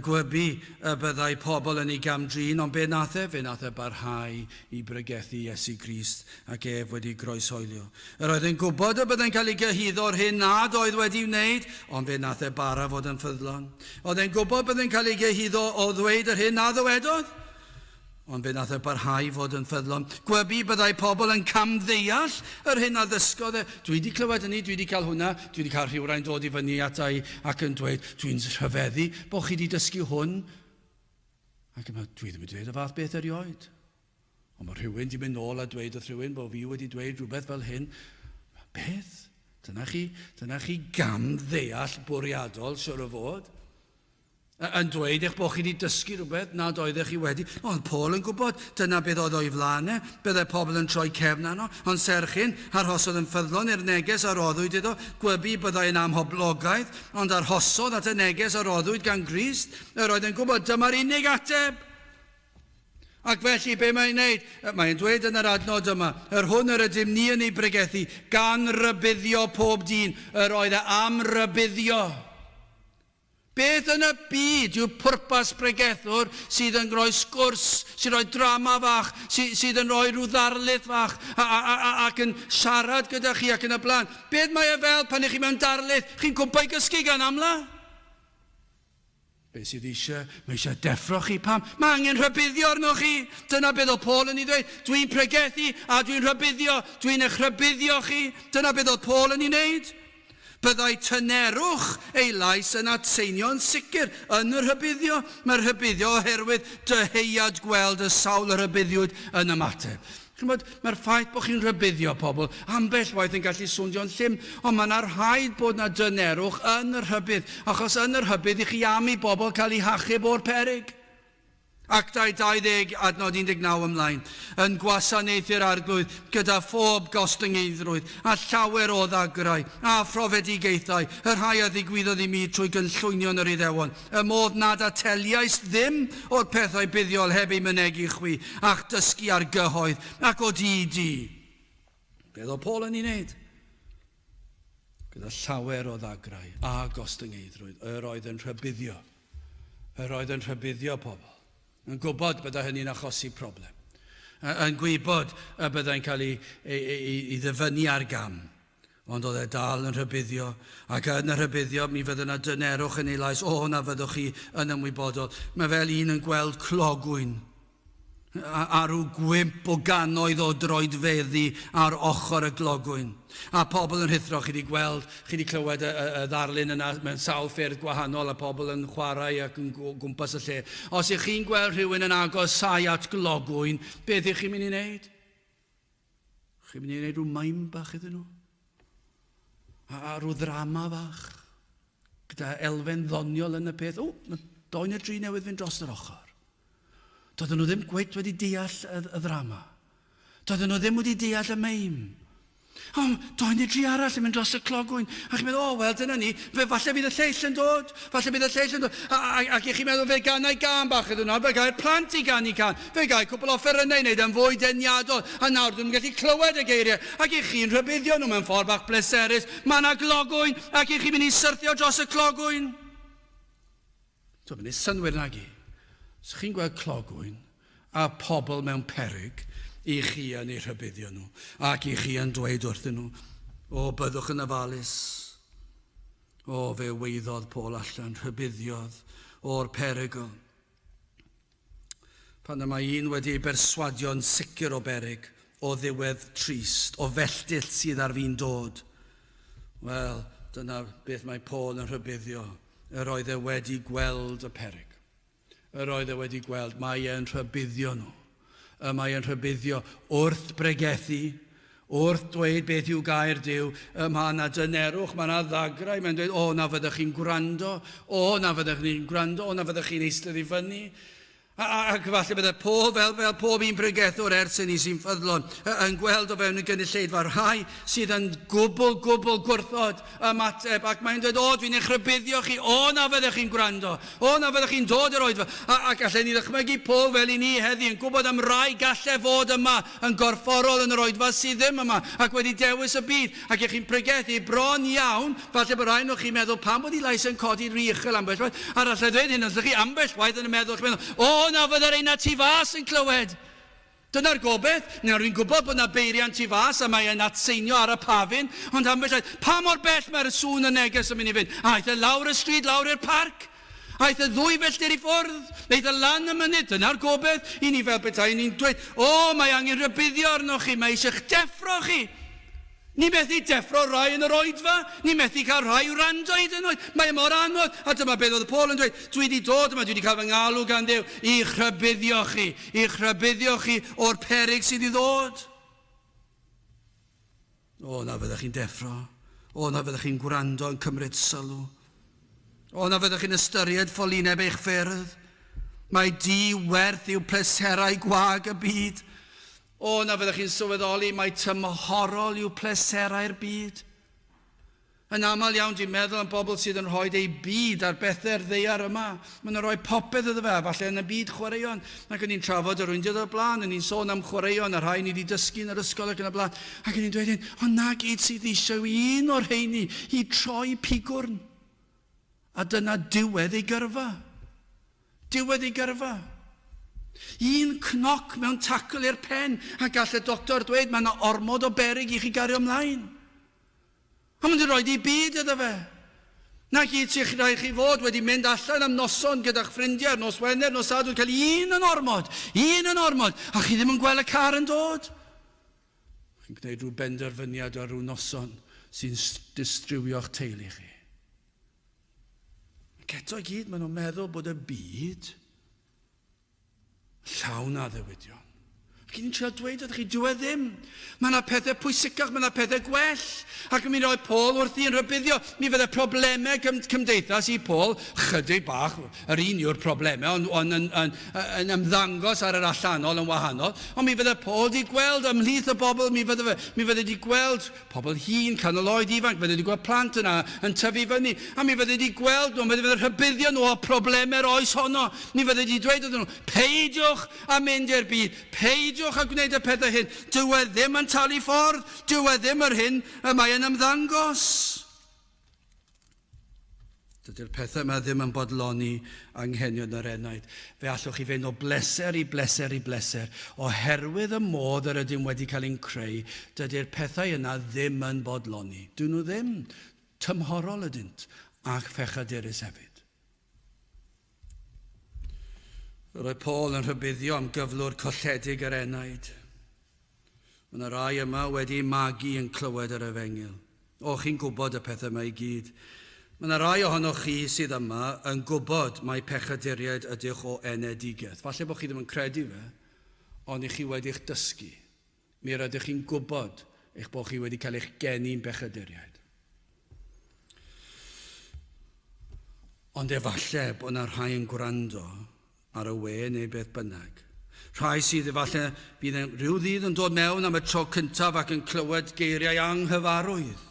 Gwybu y byddai pobl yn ei gam-drin, ond be wnaeth e? Fe wnaeth e barhau i bregethu Iesu Grist, ac ef wedi groeshoelio. Yr oedd e'n gwybod y byddai'n cael ei gyhuddo o'r hyn nad oedd wedi'i wneud, ond fe wnaeth e bara fod yn ffyddlon. Oedd e'n gwybod byddai'n cael ei gyhuddo o ddweud yr hyn na ddywedodd, Ond fe wnaeth e barhau i fod yn ffyddlon. Gwybu byddai pobl yn camddeall yr hyn a ddysgodd e. Dwi wedi clywed hynny, dwi wedi cael hwnna, dwi wedi cael rhywrai'n dod i fyny ata i ac yn dweud, dwi'n rhyfeddu bod chi wedi dysgu hwn. Ac yma, dwi ddim wedi dweud y fath beth erioed. Ond mae rhywun wedi mynd nôl a dweud wrth rhywun bod fi wedi dweud rhywbeth fel hyn. Beth? Dyna chi, dyna chi gamddeall bwriadol, siwr o fod. Yn dweud eich bod chi wedi dysgu rhywbeth nad oeddech chi wedi. Ond Paul yn gwybod, dyna beth oedd o'i flaen e. Byddai pobl yn troi cefn arno, ond serch hyn, arhosodd yn ffyddlon i'r neges a roddwyd iddo. Gwybu byddai yn amhoblogaidd, ond arhosodd at y neges a roddwyd gan Grist. Yr oedd yn gwybod, dyma'r unig ateb. Ac felly, be mae'n wneud? Mae'n dweud yn yr adnod yma, yr hwn yr ydym ni yn ei bregethu, gan rybuddio pob dyn, yr oedd e am rybuddio. Beth yn y byd yw pwrpas pregethwr sydd yn rhoi sgwrs, sy'n rhoi drama fach, sy, sydd yn rhoi rhyw ddarlith fach a, a, a, a, ac yn siarad gyda chi ac yn y blaen? Beth mae e fel pan ych chi mewn darlith? Chi'n cwmpo i gysgu gan amla? Be sydd eisiau? Mae eisiau deffro chi. Pam? Mae angen rhybuddio arnoch chi. Dyna beth oedd Paul yn ei ddweud. Dwi'n pregethu a dwi'n rhybuddio. Dwi'n eich rhybuddio chi. Dyna beth oedd Paul yn ei wneud. Byddai tynerwch ei lais yn atseinio'n sicr yn y rhybuddio. Mae'r rhybuddio oherwydd dyheuad gweld y sawl y rhybuddiwyd yn ymateb. Chimod, mae'r ffaith bod chi'n rhybuddio pobl ambell waith yn gallu swnio'n llym, ond mae yna rhaid bod yna dynerwch yn y rhybudd, achos yn y rhybudd i chi am i bobl cael eu hachub o'r peryg. Actau 20, adnod 19 ymlaen, yn gwasanaethu'r Arglwydd gyda phob gostyngeiddrwydd, a llawer o ddagrau, a phrofedigaethau, y rhai a ddigwyddodd i mi trwy gynllwynion yr Iddewon, y modd nad ateliais ddim o'r pethau buddiol heb eu mynegi chwi, a'ch dysgu ar gyhoedd, ac o du i du. Beth oedd Paul yn ei wneud? Gyda llawer o ddagrau a gostyngeiddrwydd, yr oedd yn rhybuddio. Yr oedd yn rhybuddio pobl. Yn gwybod byddai hynny'n achosi problem. Yn gwybod y byddai'n cael ei, ei, ei, ei ddyfynnu ar gam. Ond oedd e dal yn rhybuddio, ac yn y rhybuddio mi fydde yna dynerwch yn ei lais, o, na fyddwch chi yn ymwybodol. Mae fel un yn gweld clogwyn a rhyw gwymp o gannoedd o droedfeddi ar ochr y glogwyn. A pobl yn rhuthro, chi wedi gweld, chi wedi clywed y, y, y ddarlun yna mewn sawl ffyrdd gwahanol a pobl yn chwarae ac yn gwmpas y lle. Os ych chi'n gweld rhywun yn agosau at glogwyn, beth ych chi'n mynd i wneud? Chi'n mynd i wneud rhyw maim bach iddyn nhw? A, a rhyw ddrama fach? Gyda elfen ddoniol yn y peth. O, mae doi neu dri newydd fynd dros yr ochr. Doedden nhw ddim gweit wedi deall y, y ddrama. Doedden nhw ddim wedi deall y meim. O, doi neu dri arall yn mynd dros y clogwyn. A chi'n meddwl, o, wel, dyna ni. Fe, falle bydd y lleill yn dod. Falle bydd y lleill yn dod. A, a, ac i chi'n meddwl, fe ganai gân bach iddyn nhw. Fe gai'r plant i ganu cân. Fe gai cwpl o offerynnau i wneud e'n fwy deniadol. A nawr dyn nhw'n gallu clywed y geiriau. Ac i chi'n rhybuddio nhw mewn ffordd bach bleserus. Mae yna glogwyn, ac i chi'n mynd i syrthio dros y clogwyn. Dwi'n mynd i synnwyr nag i. Os chi'n gweld clogwyn a pobl mewn peryg, i chi yn eu rhybuddio nhw, ac i chi yn dweud wrthyn nhw, o, byddwch yn ofalus. O, fe weiddodd Paul allan, rhybuddiodd o'r perygl. Pan y mae un wedi ei berswadio'n sicr o beryg, o ddiwedd trist, o felltith sydd ar fin dod, wel, dyna beth mae Paul yn rhybuddio. Yr oedd e wedi gweld y peryg. Yr oedd e wedi gweld, mae e'n rhybuddio nhw. Y mae e'n rhybuddio wrth bregethu, wrth dweud beth yw gair Duw, y mae yna dynerwch, mae yna ddagrau, mae'n dweud, o, na fyddech chi'n gwrando, o, na fyddech chi'n gwrando, o, na fyddech chi'n eistedd i fyny. A, a, ac falle bydde Paul, fel, fel pob un pregethwr ers hynny sy'n ffyddlon, yn gweld o fewn y gynulleidfa rhai sydd yn gwbl, gwbl gwrthod ymateb, ac mae'n dweud, o, dwi'n eich rhybuddio chi, o, na fyddech chi'n gwrando, O, na fyddech chi'n dod i'r oedfa. A, ac allen ni ddychmygu Paul fel i ni heddi yn gwybod am rai galle fod yma yn gorfforol yn yr oedfa sydd ddim yma ac wedi dewis y byd. Ac ych chi'n pregethu bron iawn, falle bod rai ohonoch chi'n meddwl pam bod ei lais yn codi rhy uchel ambell waith. A'r allai ddweud hyn wrthych chi ambell waith yn y meddwl, chi'n meddwl, o, na fydde'r ein tu fas yn clywed. Dyna'r gobaith. Nawr, fi'n gwybod bod 'na beiriant tu fas a mae e'n atseinio ar y pafin, ond ambell waith, pa mor bell mae'r sŵn y neges yn mynd i fynd? Aeth e lawr y stryd, lawr i'r parc? Aeth e ddwy filltir i ffwrdd? Aeth e lan y mynydd? Dyna'r gobaith i ni fel petai ni'n dweud, o, mae angen rhybuddio arnoch chi, mae eisiau'ch deffro chi. Ni methu deffro rhai yn yr oedfa, ni methu cael rhai i wrando hyd yn oed. Mae e mor anodd. A dyma beth oedd Paul yn dweud, dwi wedi dod yma, dwi wedi cael fy ngalw gan Dduw i'ch rhybuddio chi, i'ch rhybuddio chi o'r peryg sydd i ddod. O, na fyddech chi'n deffro. O, na fyddech chi'n gwrando yn cymryd sylw. O, na fyddech chi'n ystyried ffolineb eich ffyrdd. Mae di werth yw pleserau gwag y byd. O, na fyddech chi'n sylweddoli mai tymhorol yw pleserau'r byd? Yn aml iawn dwi'n meddwl am bobl sydd yn rhoi eu byd ar bethau'r ddaear yma. Maen nhw'n rhoi popeth iddo fe, a falle yn y byd chwaraeon. Ac o'n i'n trafod yr wyndiodd o'r blaen, o'n i'n sôn am chwaraeon a rhai ni wedi dysgu yn yr ysgol ac yn y blaen. Ac o'n i'n dweud hyn, ond na gyd sydd eisiau i un o'r rheini i troi pigwrn. A dyna diwedd ei gyrfa. Diwedd ei gyrfa. Un cnoc mewn tacl i'r pen, a gall y doctor dweud mae yna ormod o beryg i chi gario ymlaen. A mae'n rhoi i byd iddo fe. Na gyd sy'ch rhaid chi fod wedi mynd allan am noson gyda'ch ffrindiau ar nos Wener, nos Sadwrn, cael un yn ormod, un yn ormod, a chi ddim yn gweld y car yn dod. Chi'n gwneud rhyw benderfyniad ar rhyw noson sy'n distrywio'ch teulu chi. Ac eto i gyd, maen nhw'n meddwl bod y byd llawn addewidion. Ac ni'n trio dweud wrthych chi, dyw e ddim. Mae yna pethau pwysicach, mae yna pethau gwell. Ac mi roedd Paul wrthi yn rhybuddio. Mi fydde problemau cymdeithas i Paul, chydig bach, yr un yw'r problemau, ond on, yn, yn, yn ymddangos ar yr allanol yn wahanol. Ond mi fydde Paul wedi gweld ymhlith y bobl, mi fydde, mi fydde wedi gweld Pobl hŷn, canol oed, ifanc, fydde wedi gweld plant yna yn tyfu fyny, a mi fydde wedi gweld nhw, mi fydde rhybuddio nhw o problemau'r oes honno. Mi fydde wedi dweud wrthyn nhw, peidiwch â mynd i'r byd, peidiwch. Peidiwch â gwneud y pethau hyn. Dyw e ddim yn talu ffordd. Dyw e ddim yr hyn y mae e'n ymddangos. Dydy'r pethau yma ddim yn bodloni anghenion yr enaid. Fe allwch chi fynd o bleser i bleser i bleser. Oherwydd y modd yr ydym wedi cael ein creu, dydy'r pethau yna ddim yn bodloni. Dyn nhw ddim. Tymhorol ydynt, ac phechadurus hefyd. Yr oedd Paul yn rhybuddio am gyflwr colledig yr enaid. Mae yna rai yma wedi magu yn clywed yr efengyl. O, chi'n gwybod y pethau yma i gyd. Mae yna rai ohonoch chi sydd yma yn gwybod mai pechaduriaid ydych o enedigaeth. Falle bod chi ddim yn credu fe, ond i chi wedi'ch dysgu. Mi rydych chi'n gwybod eich bod chi wedi cael eich geni'n bechaduriaid. Ond efallai bod yna rhai yn gwrando ar y we neu beth bynnag. Rhai sydd efallai fydd yn rhyw ddydd yn dod mewn am y tro cyntaf ac yn clywed geiriau anghyfarwydd.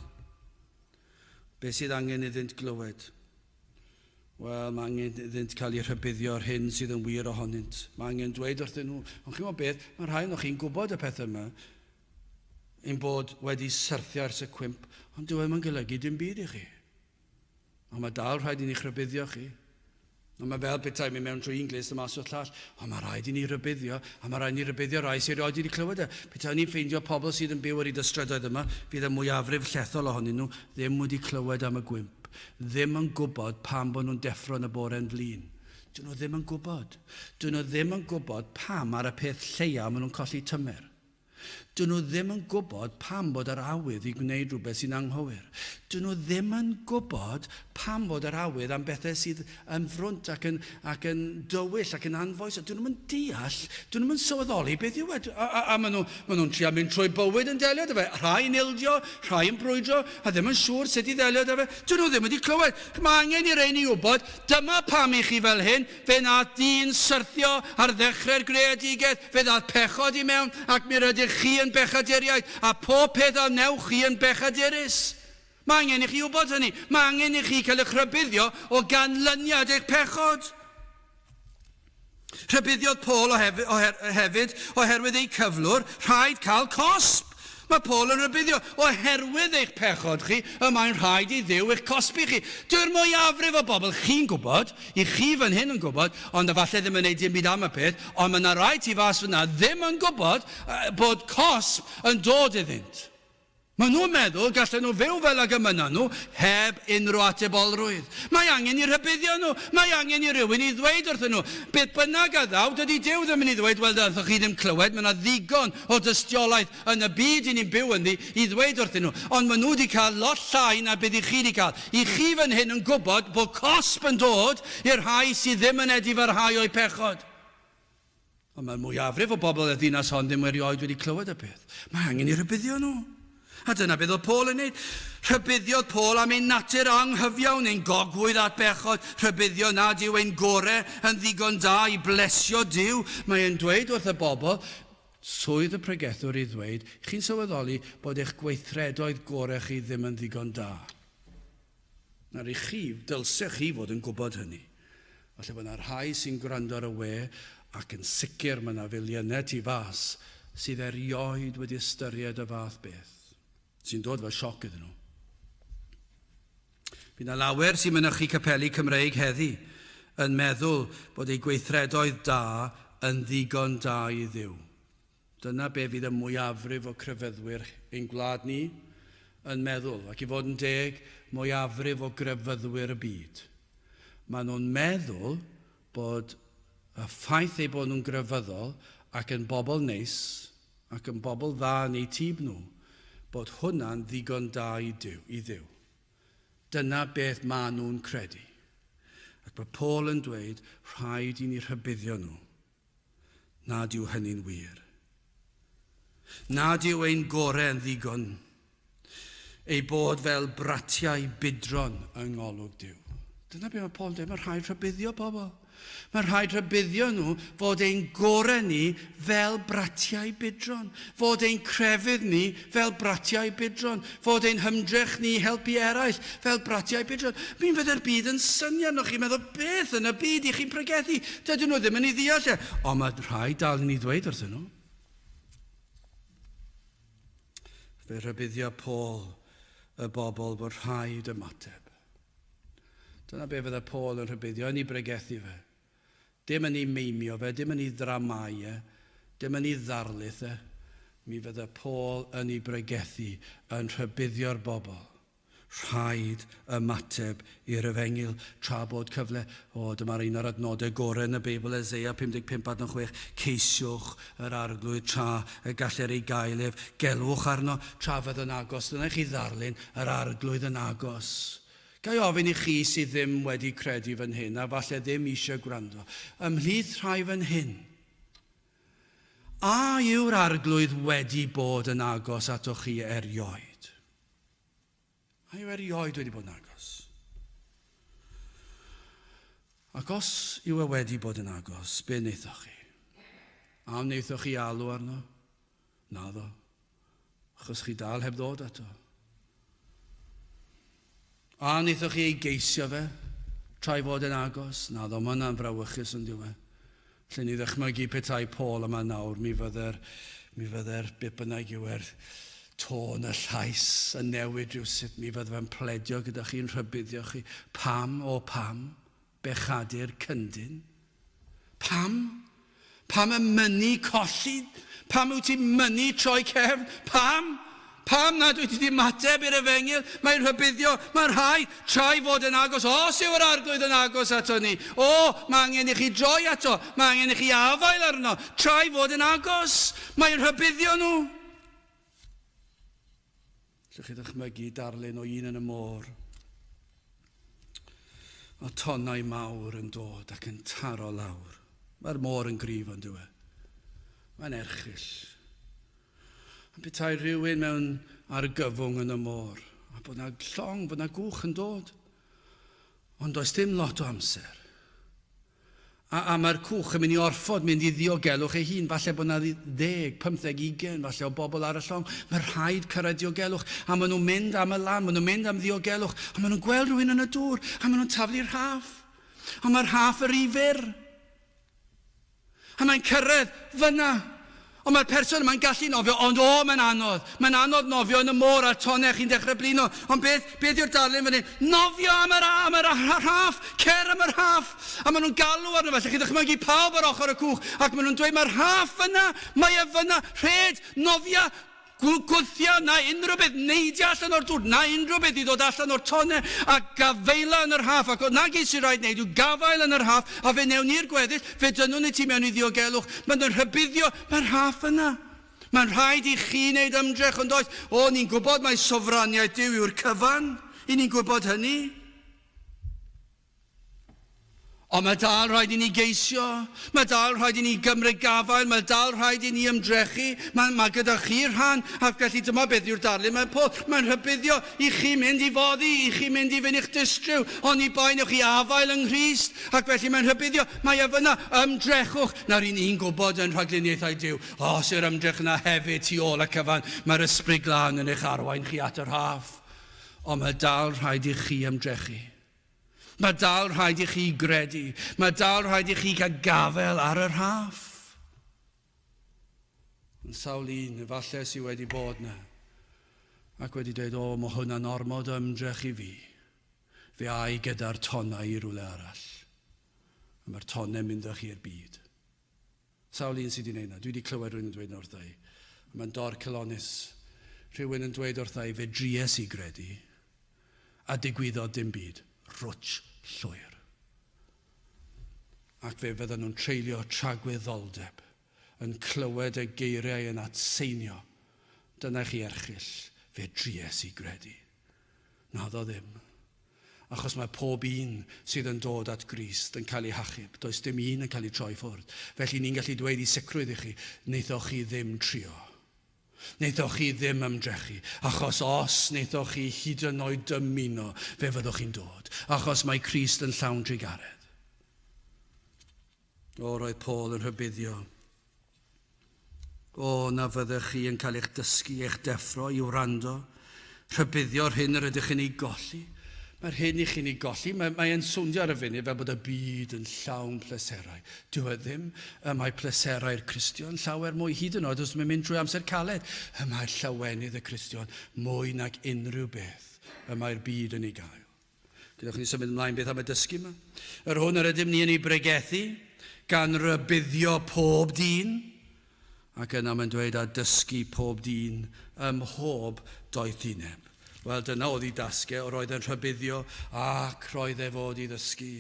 Be sydd angen iddynt glywed? Wel, mae angen iddynt cael eu rhybuddio o'r hyn sydd yn wir ohonynt. Mae angen dweud wrthyn nhw, ond chi'n gwybod beth, mae rhai ohonoch chi'n gwybod y pethau yma, ein bod wedi syrthio ers y cwymp, ond dyw e ddim yn golygu dim byd i chi. Ond mae dal rhaid i ni rhybuddio chi. Ond mae fel petai mynd mewn trwy un glust a mas o'r llall. Ond mae rhaid i ni rhybuddio, a mae rhaid i ni rhybuddio rai sydd erioed wedi clywed e. Petai ni'n ffeindio pobl sydd yn byw ar hyd y strydoedd yma, fydd y mwyafrif llethol ohonyn nhw ddim wedi clywed am y gwymp. Ddim yn gwybod pam bod nhw'n deffro yn y bore'n flin. Dyn nhw ddim yn gwybod. Dyn nhw ddim yn gwybod pam ar y peth lleia maen nhw'n colli tymer. Dyn nhw ddim yn gwybod pam bod yr awydd i gwneud rhywbeth sy'n anghywir. Dyn nhw ddim yn gwybod pam fod yr awydd am bethau sydd yn frwnt ac yn, ac yn dywyll ac yn anfoesol. Dyn nhw'm yn deall, dyn nhw'm yn sylweddoli beth yw e. A, a, a maen nhw, maen nhw'n trio mynd trwy bywyd yn delio 'da fe. Rhai yn ildio, rhai yn brwydro, a ddim yn siŵr sut i ddelio 'da fe. Dyn nhw ddim wedi clywed. Mae angen i rein i wybod, dyma pam i chi fel hyn, fe wnaeth dyn syrthio ar ddechrau'r greadigaeth, fe ddaeth pechod i mewn, ac mi rydych chi yn bechaduriaid, a phob peth a wnewch chi yn bechadurus. Mae angen i chi wybod hynny. Mae angen i chi cael eich rhybuddio o ganlyniad eich pechod. Rhybuddiodd Paul hefyd oherwydd eu cyflwr, rhaid cael cosb. Mae Paul yn rhybuddio, oherwydd eich pechod chi, y mae'n rhaid i Dduw eich cosbi chi. Dyw'r mwyafrif o bobl, chi'n gwybod, i chi fan hyn yn gwybod, ond efallai ddim yn neud dim byd am y peth, ond mae yna rai tu fas fyna ddim yn gwybod bod cosb yn dod iddynt. Maen nhw'n meddwl gallen nhw fyw fel ag y mynnan nhw, heb unrhyw atebolrwydd. Mae angen i rhybuddio nhw. Mae angen i rywun i ddweud wrthyn nhw, beth bynnag a ddaw, dydy Duw ddim yn ei ddweud, wel, ddylech chi ddim clywed, mae yna ddigon o dystiolaeth yn y byd i ni'n byw ynddi i ddweud wrthyn nhw. Ond maen nhw wedi cael lot llai na beth i chi wedi cael. I chi fan hyn yn gwybod bod cosb yn dod i'r rhai sydd ddim yn edifarhau o'u pechod. Ond mae'r mwyafrif o bobl y ddinas hon ddim erioed wedi clywed y peth. Mae angen i rhybuddio nhw. A dyna beth oedd Paul yn neud. Rhybuddiodd Paul am ein natur anghyfiawn, ein gogwydd at bechod, rhybuddio nad yw ein gore yn ddigon da i blesio Duw. Mae e'n dweud wrth y bobl, swydd y pregethwr i ddweud, chi'n sylweddoli bod eich gweithredoedd gore chi ddim yn ddigon da. Nawr i chi, dylsech chi fod yn gwybod hynny. Falle bod yna rhai sy'n gwrando ar y we, ac yn sicr mae yna filiynau tu fas sydd erioed wedi ystyried y fath beth, sy'n dod fel sioc iddyn nhw. Bydd yna lawer sy'n mynychu capeli Cymreig heddi yn meddwl bod eu gweithredoedd da yn ddigon da i Dduw. Dyna be fydd y mwyafrif o crefyddwyr ein gwlad ni yn meddwl, ac i fod yn deg, mwyafrif o grefyddwyr y byd. Maen nhw'n meddwl bod y ffaith eu bod nhw'n grefyddol ac yn bobl neis ac yn bobl dda yn eu tyb nhw, bod hwnna'n ddigon da i Duw, i Dduw. Dyna beth maen nhw'n credu. Ac mae Paul yn dweud, rhaid i ni rhybuddio nhw. nad yw hynny'n wir. Nad yw ein gorau yn ddigon, ei bod fel bratiau budron yng ngolwg Duw. Dyna beth mae Paul yn dweud, mae rhaid rhybuddio pobl. Mae rhaid rhybuddio nhw fod ein gorau ni fel bratiau budron, fod ein crefydd ni fel bratiau budron, fod ein hymdrech ni i helpu eraill fel bratiau budron. Mi fydde'r byd yn syniad arnoch chi'n meddwl, beth yn y byd i chi'n pregethu? Dydyn nhw ddim yn ei ddeall e. Ond mae rhaid dal i ni ddweud wrthyn nhw. Fe rhybuddio Paul y bobl bod rhaid ymateb. Dyna be fydde Paul yn rhybuddio yn ei bregethu fe. Dim yn ei meimio fe, dim yn ei ddramâu e, dim yn ei ddarlith e. Mi fydde Paul yn ei bregethu yn rhybuddio'r bobl. Rhaid ymateb i'r Efengyl tra bod cyfle. O, dyma'r un o'r adnodau gorau yn y Beibl, Eseia 55 adnod 6, Ceisiwch yr Arglwydd tra y gallir ei gael ef, gelwch arno tra fydd yn agos. Dyna i chi ddarlun, yr Arglwydd yn agos. Ga i ofyn i chi sydd ddim wedi credu fan hyn, a falle ddim eisiau gwrando, ymhlith rhai fan hyn, a yw'r Arglwydd wedi bod yn agos atoch chi erioed? A yw erioed wedi bod yn agos? Ac os yw e wedi bod yn agos, be wnaethoch chi? A wnaethoch chi alw arno? Naddo. Achos chi dal heb ddod ato. A wnaethoch chi ei geisio fe, tra ei fod yn agos? Naddo, mae hwnna'n frawychus yn diwe. Lle ni ddychmygu petai Paul yma nawr, mi fydde'r, mi fydde'r, be bynnag yw e'r tôn, y llais yn newid rhywsut, mi fydde fe'n pledio gyda chi'n rhybuddio chi. Pam, o pam, bechadur cyndyn? Pam? Pam y mynnu colli? Pam wyt ti'n mynnu troi cefn? Pam? Pam nad wyt ti 'di ymateb i'r efengyl? Mae'n rhybuddio, mae'n rhaid, tra'i fod yn agos, os yw yr Arglwydd yn agos ato ni, o, mae angen i chi droi ato, mae angen i chi afael arno, tra'i fod yn agos. Mae'n rhybuddio nhw. Allwch chi ddychmygu darlun o un yn y môr, o tonnau mawr yn dod ac yn taro lawr. Mae'r môr yn gryf ond yw e? Mae'n erchyll. A petai rhywun mewn argyfwng yn y môr, a bod 'na llong, bod 'na gwch yn dod, ond does dim lot o amser. A, a mae'r cwch yn mynd i orfod mynd i ddiogelwch ei hun. Falle bod 'na ddeg, pymtheg, ugain, falle o bobl ar y llong. Mae rhaid cyrraedd diogelwch. A maen nhw'n mynd am y lan, maen nhw'n mynd am ddiogelwch. A maen nhw'n gweld rhywun yn y dŵr, a maen nhw'n taflu rhaff. Ond mae'r rhaff yr i fyr. A mae'n cyrraedd fyna. Ond mae'r person yma'n gallu nofio, ond o, mae'n anodd. Mae'n anodd nofio yn y môr a'r tonnau, chi'n dechrau blino. Ond beth, beth yw'r darlun fan hyn? Nofio am yr, am yr rhaff! Cer am y rhaff! A maen nhw'n galw arno fe. Allwch chi ddychmygu pawb ar ochr y cwch, ac maen nhw'n dweud, mae'r rhaff fyna, mae e fyna, rhed, nofia, Gwthio na unrhyw beth, neidio allan o'r dŵr, na unrhyw beth i ddod allan o'r tonne a gafaela yn yr rhaff, ac 'na gyd sy'n rhaid wneud yw gafael yn y rhaff a fe newn ni'r gweddill, fe dynnwn ni ti mewn i ddiogelwch. Maen nhw'n rhybuddio, mae'r rhaff yna. Mae'n rhaid i chi wneud ymdrech, ond oes? O, ni'n gwybod mai sofraniaeth Duw yw'r cyfan, i ni'n gwybod hynny. Ond mae dal rhaid i ni geisio, mae dal rhaid i ni gymryd gafael, mae dal rhaid i ni ymdrechu, mae, mae gyda chi rhan, ac felly dyma beth yw'r darlun mae Paul, mae'n rhybuddio i chi mynd i foddi, i chi mynd i fynd i'ch distryw, oni bai newch chi afael yng Nghrist, ac felly mae'n rhybuddio, mae e fyna, ymdrechwch, nawr i ni'n gwybod yn rhagluniaethau Duw, os yw'r ymdrech yna hefyd tu ôl y cyfan, mae'r Ysbryd Glân yn eich arwain chi at y rhaff, ond mae dal rhaid i chi ymdrechu. Mae dal rhaid i chi gredu. Mae dal rhaid i chi gael gafael ar y rhaff. Yn sawl un, efallai sydd wedi bod na, ac wedi dweud, o, mae hwnna'n ormod o ymdrech i fi. Fe ai gyda'r tonnau i rywle arall. A mae'r tonnau'n mynd â chi i'r byd. Sawl un sydd wedi gwneud 'na? Dwi wedi clywed rhywun yn dweud 'na wrtha i. A mae'n dorcalonnus. Rhywun yn dweud wrtha i, fe dries i gredu, a digwyddodd dim byd. Rwtsh llwyr. Ac fe fyddan nhw'n treulio tragwyddoldeb yn clywed y geiriau yn atseinio. Dyna chi erchyll, fe dries i gredu. Naddo ddim. Achos mae pob un sydd yn dod at Grist yn cael ei hachub. Does dim un yn cael ei troi ffwrdd. Felly ni'n gallu dweud i sicrwydd i chi, wnaethoch chi ddim trio. Wnaethoch chi ddim ymdrechu. Achos os wnaethoch chi hyd yn oed dymuno, fe fyddwch chi'n dod. Achos mae Crist yn llawn trugaredd. O, roedd Paul yn rhybuddio. O, na fyddech chi yn cael eich dysgu, eich deffro i wrando, rhybuddio'r hyn yr ydych chi'n ei golli. Mae'r hyn i chi'n ei golli, mae, mae e'n swndio ar y funud fel bod y byd yn llawn pleserau. Dyw e ddim. Y mae pleserau'r Cristion llawer mwy, hyd yn oed os mae'n mynd drwy amser caled. Y mae llawenydd y Cristion mwy nag unrhyw beth y mae'r byd yn ei gael. Gadewch ni symud ymlaen beth am y dysgu yma. Yr hwn yr ydym ni yn ei bregethu, gan rybuddio pob dyn, Ac yna mae'n dweud, a dysgu pob dyn ym mhob doethineb. Wel, dyna oedd ei dasg e, roedd e'n rhybuddio ac roedd e fod i ddysgu.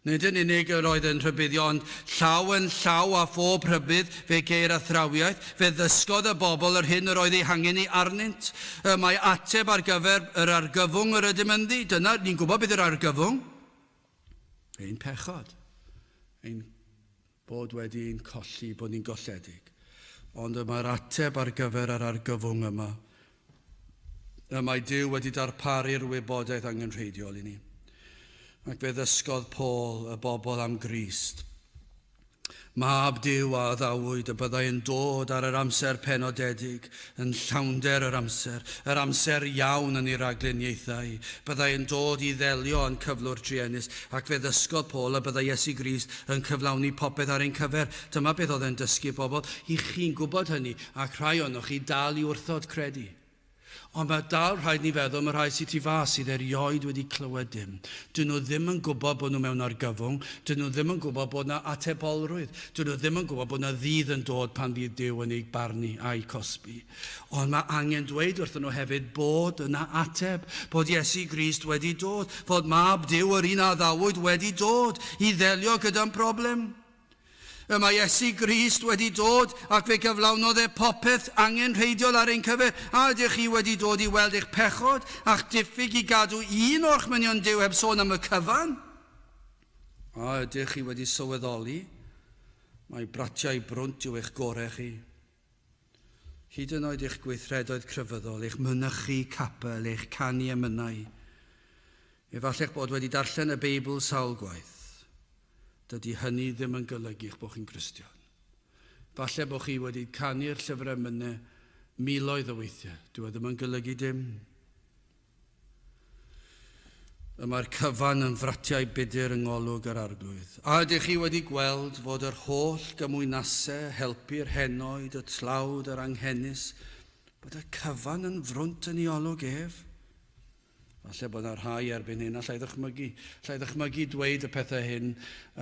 Nid yn unig yr oedd e'n rhybuddio, ond llaw yn llaw â phob rhybudd fe geir athrawiaeth, fe ddysgodd y bobl yr hyn yr oedd ei hangen i arnynt. Y mae ateb ar gyfer yr argyfwng yr ydym ynddi. Dyna, ni'n gwybod beth yw'r argyfwng. Ein pechod. Ein Bod wedi ein colli, bod ni'n golledig. Ond y mae'r ateb ar gyfer yr argyfwng yma. Y mae Duw wedi darparu'r wybodaeth angenrheidiol i ni. Ac fe ddysgodd Paul y bobl am Grist. Mab Duw a addawyd y byddai yn dod ar yr amser penodedig, yn llawnder yr amser, yr amser iawn yn ei ragluniaethau. Byddai yn dod i ddelio â'n cyflwr truenus, ac fe ddysgodd Paul y byddai Iesu Grist yn cyflawni popeth ar ein cyfer. Dyma beth oedd e'n dysgu bobl. Y'ch chi'n gwybod hynny, ac rhai ohonoch chi dal i wrthod credu. Ond mae dal rhaid ni feddwl am y rhai sydd tu fas sydd erioed wedi clywed dim. Dyn nhw ddim yn gwybod bod nhw mewn argyfwng, dyn nhw ddim yn gwybod bod 'na atebolrwydd, dyn nhw ddim yn gwybod bod 'na ddydd yn dod pan fydd Duw yn eu barnu a'u cosbi. Ond mae angen dweud wrthyn nhw hefyd bod yna ateb, bod Iesu Grist wedi dod, fod Mab Duw, yr un a addawyd, wedi dod i ddelio gyda'n problem. Y mae Iesu Grist wedi dod ac fe gyflawnodd e popeth angenrheidiol ar ein cyfer. A ydych chi wedi dod i weld eich pechod a'ch diffyg i gadw un orchmynion Duw heb sôn am y cyfan? A ydych chi wedi sylweddoli mai bratiau brwnt yw eich gorau chi? Hyd yn oed eich gweithredoedd crefyddol, eich mynychu capel, eich canu emynau. Efallai'ch bod wedi darllen y Beibl sawl gwaith. Dydy hynny ddim yn golygu eich bod chi'n Gristion. Falle bod chi wedi canu'r llyfr emynau miloedd o weithiau. Dyw e ddim yn golygu dim. Y mae'r cyfan yn fratiau budr yng ngolwg yr Arglwydd. A ydych chi wedi gweld fod yr holl gymwynasau, helpu'r henoed, y tlawd, yr anghenus, bod y cyfan yn frwnt yn ei olwg ef? Falle bod yna rhai erbyn hyn, allai ddychmygu, allai ddychmygu dweud y pethau hyn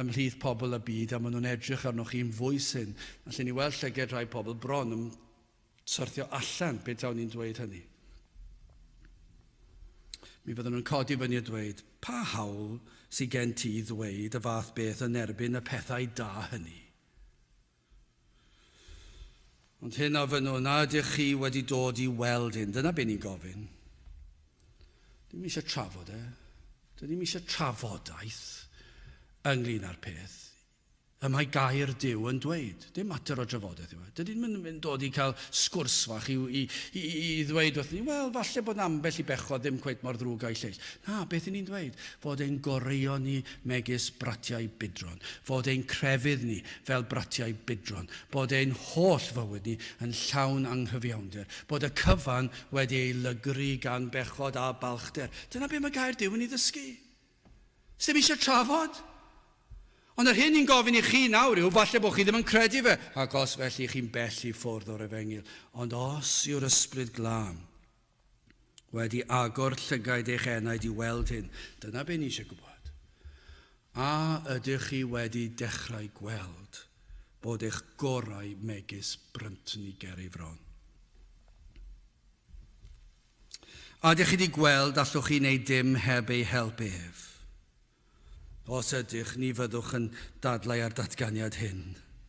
ymhlith pobl y byd a maen nhw'n edrych arnoch chi'n fwy syn. Allen ni weld llyged rhai pobl bron yn syrthio allan pe tawn ni'n dweud hynny. Mi fydden nhw'n codi fyny a dweud, pa hawl sydd gen ti i ddweud y fath beth yn erbyn y pethau da hynny? Ond hyn a fynnwn, a ydych chi wedi dod i weld hyn? Dyna be ni'n gofyn. Dim eisiau trafod e. Dyn ni'm eisiau trafodaeth ynglyn â'r peth. Y mae gair Duw yn dweud. Dim mater o drafodaeth yw e. Dydyn ni'm yn dod i cael sgwrs fach i, i, i, i ddweud wrth ni, wel, falle bod ambell i bechod ddim cweit mor ddrwg a'i lleill. Na, beth y'n ni'n dweud? Fod ein goreuon ni megis bratiau budron. Fod ein crefydd ni fel bratiau budron, bod ein holl fywyd ni yn llawn anghyfiawnder, bod y cyfan wedi ei lygru gan bechod a balchder. Dyna be mae gair Duw yn ei ddysgu. Sdim eisiau trafod. Ond yr hyn ni'n gofyn i chi nawr yw, falle bod chi ddim yn credu fe, ac os felly chi'n bell i ffwrdd o'r efengyl. Ond os yw'r Ysbryd Glân wedi agor llygaid eich enaid i weld hyn, dyna be ni eisiau gwybod. A ydych chi wedi dechrau gweld bod eich gorau megis bryntni ger ei fron? A ydych chi wedi gweld allwch chi wneud dim heb ei help ef? Os ydych, ni fyddwch yn dadlau â'r datganiad hyn.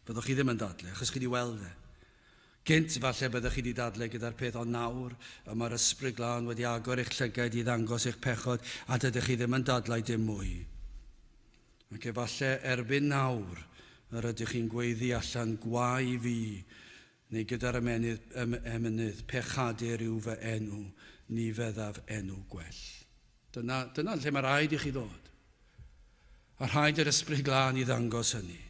Fyddwch chi ddim yn dadlau, achos chi wedi weld e. Gynt, falle byddech chi wedi dadlau gyda'r peth, ond nawr, y mae'r Ysbryd Glân wedi agor eich llygaid i ddangos eich pechod, a dydych chi ddim yn dadlau dim mwy. Ac efallai erbyn nawr, yr ydych chi'n gweiddi allan, Gwae fi, neu gyda'r ymenydd, ym, emynydd, pechadur yw fy enw, ni feddaf enw gwell. Dyna, dyna lle mae rhaid i chi ddod. A rhaid i'r Ysbryd Glân i ddangos hynny.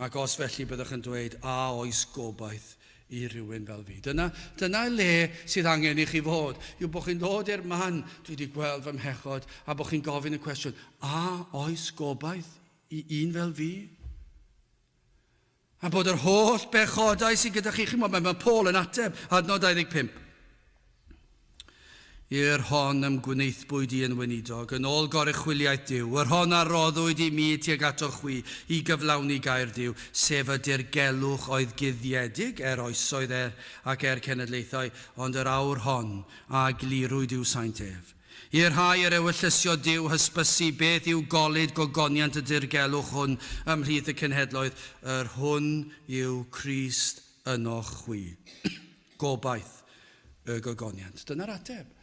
Ac os felly byddwch yn dweud, a oes gobaith i rywun fel fi? Dyna, dyna le sydd angen i chi fod, yw bod chi'n dod i'r man, dwi wedi gweld fy mhechod, a bod chi'n gofyn y cwestiwn, a oes gobaith i un fel fi? A bod yr holl bechodau sydd gyda chi, chi'n gwybod, mae Paul yn ateb, adnod 25. I'r hon ym gwnaethbwyd i yn weinidog, yn ôl goruchwyliaeth Duw, yr hon a roddwyd i mi tuag ato chwi i gyflawni gair Duw, sef y dirgelwch oedd guddiedig er oesoedd er ac er cenedlaethau, ond yr awr hon a glirwyd i'w saint ef. I'r rhai yr ewyllysio Duw hysbysu beth yw golud gogoniant y dirgelwch hwn ymhlith y cenhedloedd, yr hwn yw Crist ynoch chwi. Gobaith y gogoniant. Dyna'r ateb.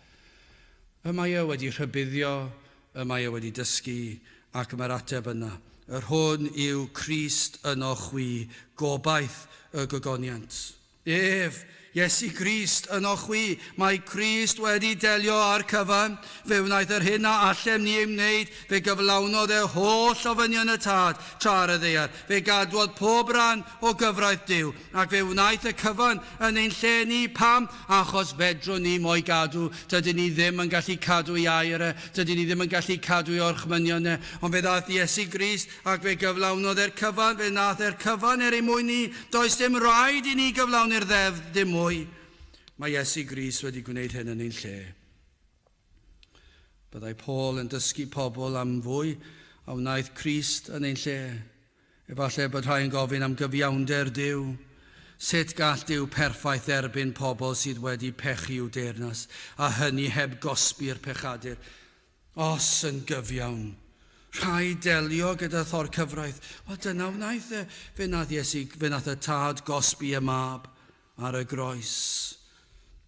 Y mae e wedi rhybuddio, y mae e wedi dysgu, ac y mae'r ateb yna. Yr hwn yw Crist yno chwi, gobaith y gogoniant. Ef, Iesu Grist, yno chwi. Mae Crist wedi delio â'r cyfan. Fe wnaeth yr hyn a allem ni ei wneud, fe gyflawnodd e holl ofynion y Tad tra ar y ddaear. Fe gadwodd pob rhan o gyfraith Duw. Ac fe wnaeth y cyfan yn ein lle ni. Pam? Achos fedrwn ni mo'i gadw. Dydyn ni ddim yn gallu cadw ei air e. Dydyn ni ddim yn gallu cadw ei orchmynion e. Ond fe ddaeth Iesu Grist ac fe gyflawnodd e'r cyfan. Fe wnaeth e'r cyfan er ein mwyn ni. Does dim rhaid i ni gyflawni'r ddeddf dim mwy. Mae Iesu Grist wedi gwneud hyn yn ein lle. Byddai Paul yn dysgu pobl am fwy a wnaeth Crist yn ein lle. Efallai bod rhai yn gofyn am gyfiawnder Duw. Sut gall Duw perffaith dderbyn pobl sydd wedi pechu i'w deyrnas, a hynny heb gosbi'r pechadur? Os yn gyfiawn, rhaid delio gyda thor-cyfraith. Wel, dyna wnaeth e. Fe wnaeth Iesu, fe wnaeth y Tad gosbi y Mab ar y groes.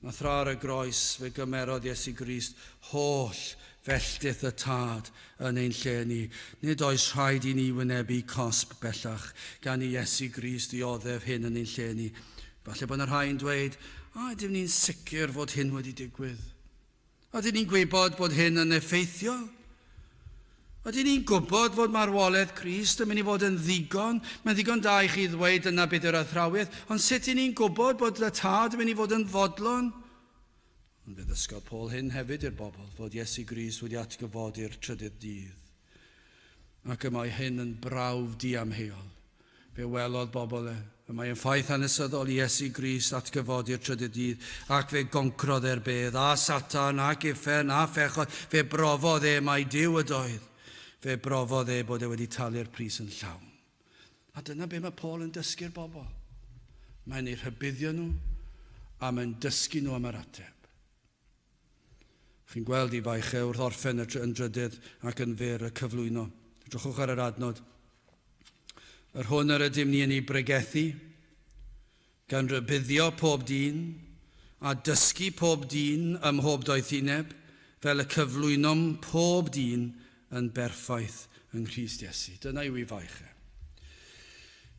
A thra ar y groes, fe gymerodd Iesu Grist holl felltith y Tad yn ein lle ni. Nid oes rhaid i ni wynebu cosb bellach, gan i Iesu Grist ddioddef hyn yn ein lle ni. Falle bod yna rhai yn dweud, a ydym ni'n sicr fod hyn wedi digwydd? Ydyn ni'n gwybod bod hyn yn effeithiol? Ydyn ni'n gwybod fod marwolaeth Crist yn mynd i fod yn ddigon? Mae'n ddigon da i chi ddweud dyna beth yw'r athrawiaeth, ond sut y'n ni'n gwybod bod y Tad yn mynd i fod yn fodlon? Ond fe ddysgodd Paul hyn hefyd i'r bobl, fod Iesu Grist wedi atgyfodi'r trydydd dydd. Ac y mae hyn yn brawf diamheuol. Fe welodd bobl e. Y mae yn ffaith hanesyddol i Iesu Grist atgyfodi'r trydydd dydd, ac fe goncrodd e'r bedd, a Satan, ac uffern, a phechod. Fe brofodd e mai Duw ydoedd. Fe brofodd e bod e wedi talu'r pris yn llawn. A dyna be mae Paul yn dysgu'r bobl. Mae'n eu rhybuddio nhw, a mae'n dysgu nhw am yr ateb. Chi'n gweld i faich e wrth orffen y yn drydydd ac yn fyr y cyflwyno. Edrychwch ar yr adnod. Yr hwn yr ydym ni yn ei bregethu, gan rybuddio pob dyn, a dysgu pob dyn ym mhob doethineb, fel y cyflwynom pob dyn yn berffaith yng Nghrist Iesu. Dyna yw ei faich e.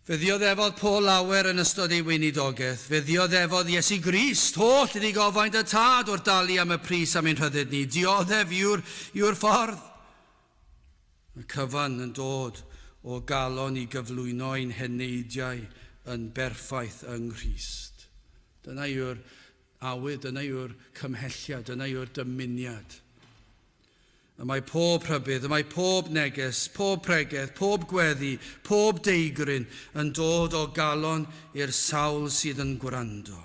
Fe ddioddefodd Paul lawer yn ystod ei weinidogaeth. Fe ddioddefodd Iesu Grist holl ddigofaint y Tad wrth dalu am y pris am ein rhyddid ni. Dioddef yw'r, yw'r ffordd. Y cyfan yn dod o galon i gyflwyno ein heneidiau yn berffaith yng Nghrist. Dyna yw'r awydd, dyna yw'r cymhelliad, dyna yw'r dymuniad. Y mae pob rhybudd, y mae pob neges, pob pregeth, pob gweddi, pob deigryn yn dod o galon i'r sawl sydd yn gwrando,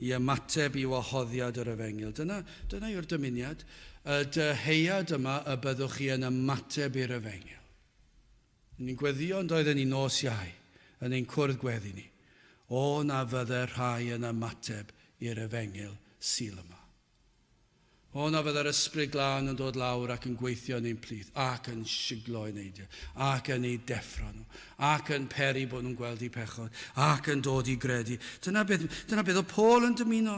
i ymateb i wahoddiad yr efengyl. Dyna, dyna yw'r dymuniad, y dyheuad yma y byddwch chi yn ymateb i'r efengyl. Ni'n gweddïo yn doedden ni nos Iau yn ein cwrdd gweddi ni. O na fydde rhai yn ymateb i'r efengyl Sul yma. O, na fydda'r Ysbryd Glân yn dod lawr ac yn gweithio yn ein plith, ac yn siglo eu neidiau, ac yn eu deffro nhw, ac yn peri bod nhw'n gweld eu pechod, ac yn dod i gredu. Dyna beth, dyna beth oedd Paul yn dymuno.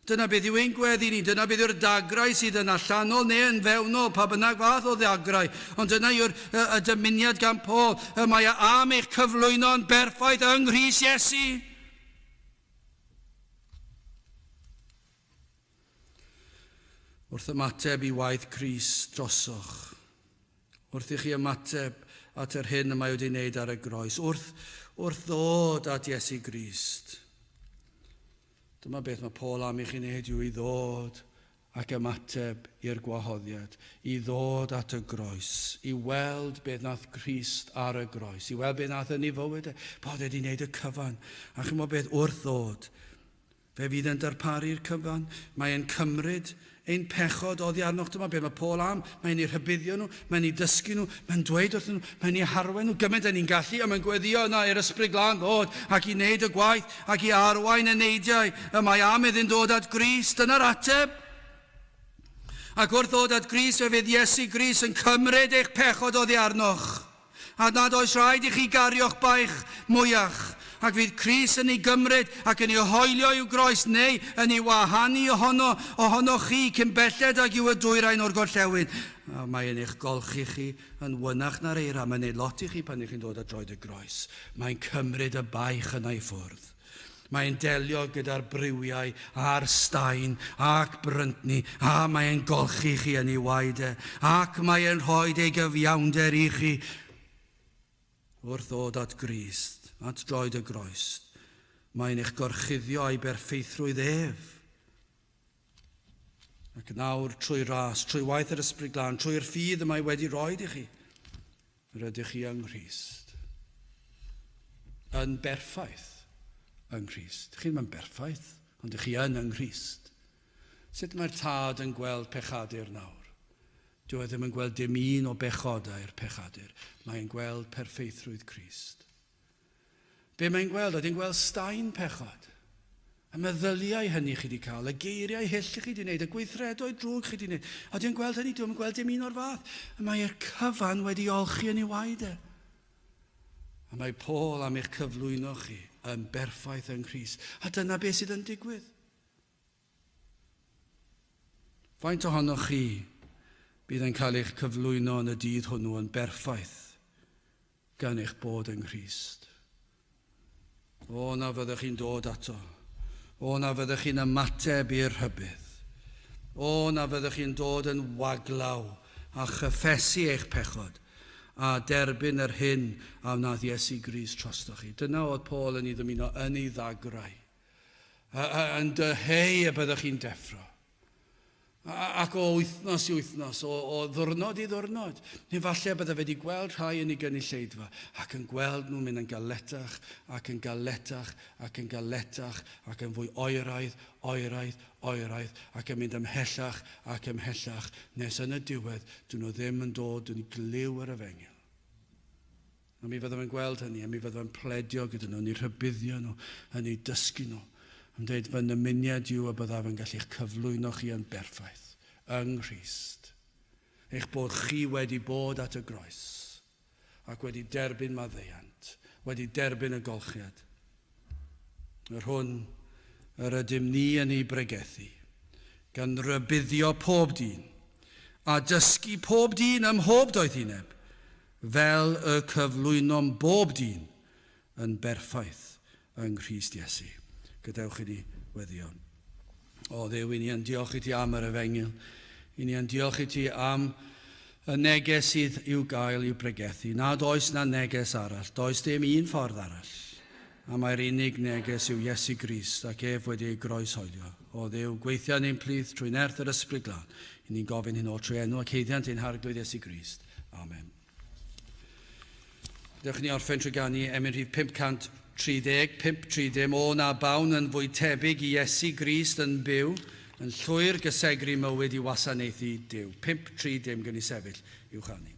Dyna beth yw ein gweddi ni, dyna beth yw'r dagrau sydd yn allanol neu yn fewnol, pa bynnag fath o ddagrau. Ond dyna yw'r y, y dymuniad gan Paul, y mae am eich cyflwyno'n berffaith yng Nghrist Iesu. Wrth ymateb i waith Crist drosoch, wrth i chi ymateb at yr hyn y mae wedi wneud ar y groes, wrth, Wrth ddod at Iesu Grist. Dyma beth mae Paul am i chi wneud yw i ddod ac ymateb i'r gwahoddiad i ddod at y groes, i weld beth nath Crist ar y groes, i weld beth nath yn ei fywyd e, bod e wedi wneud y cyfan. A chi'n gwybod beth, wrth ddod, Fe fydd e'n darparu'r cyfan. Mae e'n cymryd ein pechod oddi arnoch. Dyma beth mae Paul am. Mae'n eu rhybuddio nhw, mae'n eu dysgu nhw, mae'n dweud wrthyn nhw, mae'n eu harwain nhw gymaint â ni'n gallu, a mae'n gweddïo yna i'r Ysbryd Glân ddod ac i wneud y gwaith ac i arwain y neidiau y mae am iddyn dod at Grist. Dyna'r ateb. Ac wrth ddod at Grist, fe fydd Iesu Grist yn cymryd eich pechod oddi arnoch. A nad oes rhaid i chi gario'ch baich mwyach, ac fydd Crist yn ei gymryd ac yn ei hoelio i'w groes neu yn ei wahanu ohono, ohonoch chi, cyn belled ag yw y dwyrain o'r gorllewin. A mae e'n eich golchi chi yn wynach na'r eira. Mae'n neud lot i chi pan ych chi'n dod at droed y groes. Mae'n cymryd y baich yna i ffwrdd. Mae'n delio gyda'r briwiau a'r staen ac bryntni, a mae'n golchi chi yn ei waed e, ac mae'n rhoi ei gyfiawnder i chi. Wrth ddod at Grist, at droed y groes, mae'n eich gorchuddio a'i berffeithrwydd ef. Ac nawr, trwy ras, trwy waith yr Ysbryd Glân, trwy'r ffydd y mae wedi rhoi i chi, Rydych chi yng Nghrist. Yn berffaith yng Nghrist. Chi ddim yn berffaith, ond ych chi yn yng Nghrist. Sut mae'r tad yn gweld pechadur nawr? Dyw e ddim yn gweld dim un o bechodau'r pechadur. Mae'n gweld perffeithrwydd Crist. Be mae'n gweld? Ydy'n gweld staen pechod? Y meddyliau hynny chi wedi cael, y geiriau hyll chi wedi wneud, y gweithredoedd drwg chi wedi wneud. Ydy'n gweld hynny? Dwi'n gweld dim un o'r fath. Y mae'r cyfan wedi olchi yn ei waed e. A mae Paul am eich cyflwyno chi yn berffaith yng Nghrist. A dyna beth sydd yn digwydd. Faint ohonoch chi bydd yn cael eich cyflwyno yn y dydd hwnnw yn berffaith gan eich bod yng Nghrist? O, na fyddech chi'n dod ato. O, na fyddech chi'n ymateb i'r rhybudd. O, na fyddech chi'n dod yn waglaw a chyffesu eich pechod a derbyn yr hyn a wnaeth Iesu Grist trostoch chi. Dyna oedd Paul yn ei ddymuno yn ei ddagrau. Yn dyheu y byddwch chi'n deffro. Ac o wythnos i wythnos, o, o ddwrnod i ddwrnod, neu falle bydde fe wedi gweld rhai yn ei gynulleidfa ac yn gweld nhw'n mynd yn galetach ac yn galetach ac yn galetach ac yn fwy oeraidd, oeraidd, oeraidd ac yn mynd ymhellach ac ymhellach nes yn y diwedd dyn nhw ddim yn dod yn glyw yr efengyl. A mi fyddaf yn gweld hynny, a mi fyddaf yn pledio gyda nhw, yn eu rhybuddio nhw, yn eu dysgu nhw. Yn dweud, fy nymuniad yw y byddaf yn gallu'ch cyflwyno chi yn berffaith, yng Nghrist. Eich bod chi wedi bod at y groes, ac wedi derbyn maddeuant, wedi derbyn y golchiad. Yr hwn yr ydym ni yn ei bregethu, gan rybuddio pob dyn, a dysgu pob dyn ym mhob doethineb, Fel y cyflwynom bob dyn yn berffaith yng Nghrist Iesu. Gadewch i ni weddïo. O Dduw, i ni yn diolch i ti am yr efengyl. I ni yn diolch i ti am y neges sydd i'w gael i'w bregethu. Nad oes na neges arall, does dim un ffordd arall. A mae'r unig neges yw Iesu Grist ac ef wedi ei groeshoelio. O Dduw, gweithia yn ein plith trwy nerth yr Ysbryd Glân. I ni'n gofyn hyn oll trwy enw ac haeddiant ein Harglwydd Iesu Grist. Amen. Dewch i ni orffen trwy ganu emyn rhif 530, 530, O na bawn yn fwy tebyg i Iesu Grist yn byw, yn llwyr gysegru mywyd i wasanaethu Duw. 530 gen i sefyll i'w chanu.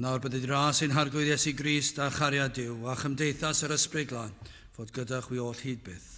nawr bydded i ras ein Harglwydd Iesu Grist a chariad Duw a chymdeithas yr Ysbryd Glân fod gyda chwi oll hyd byth.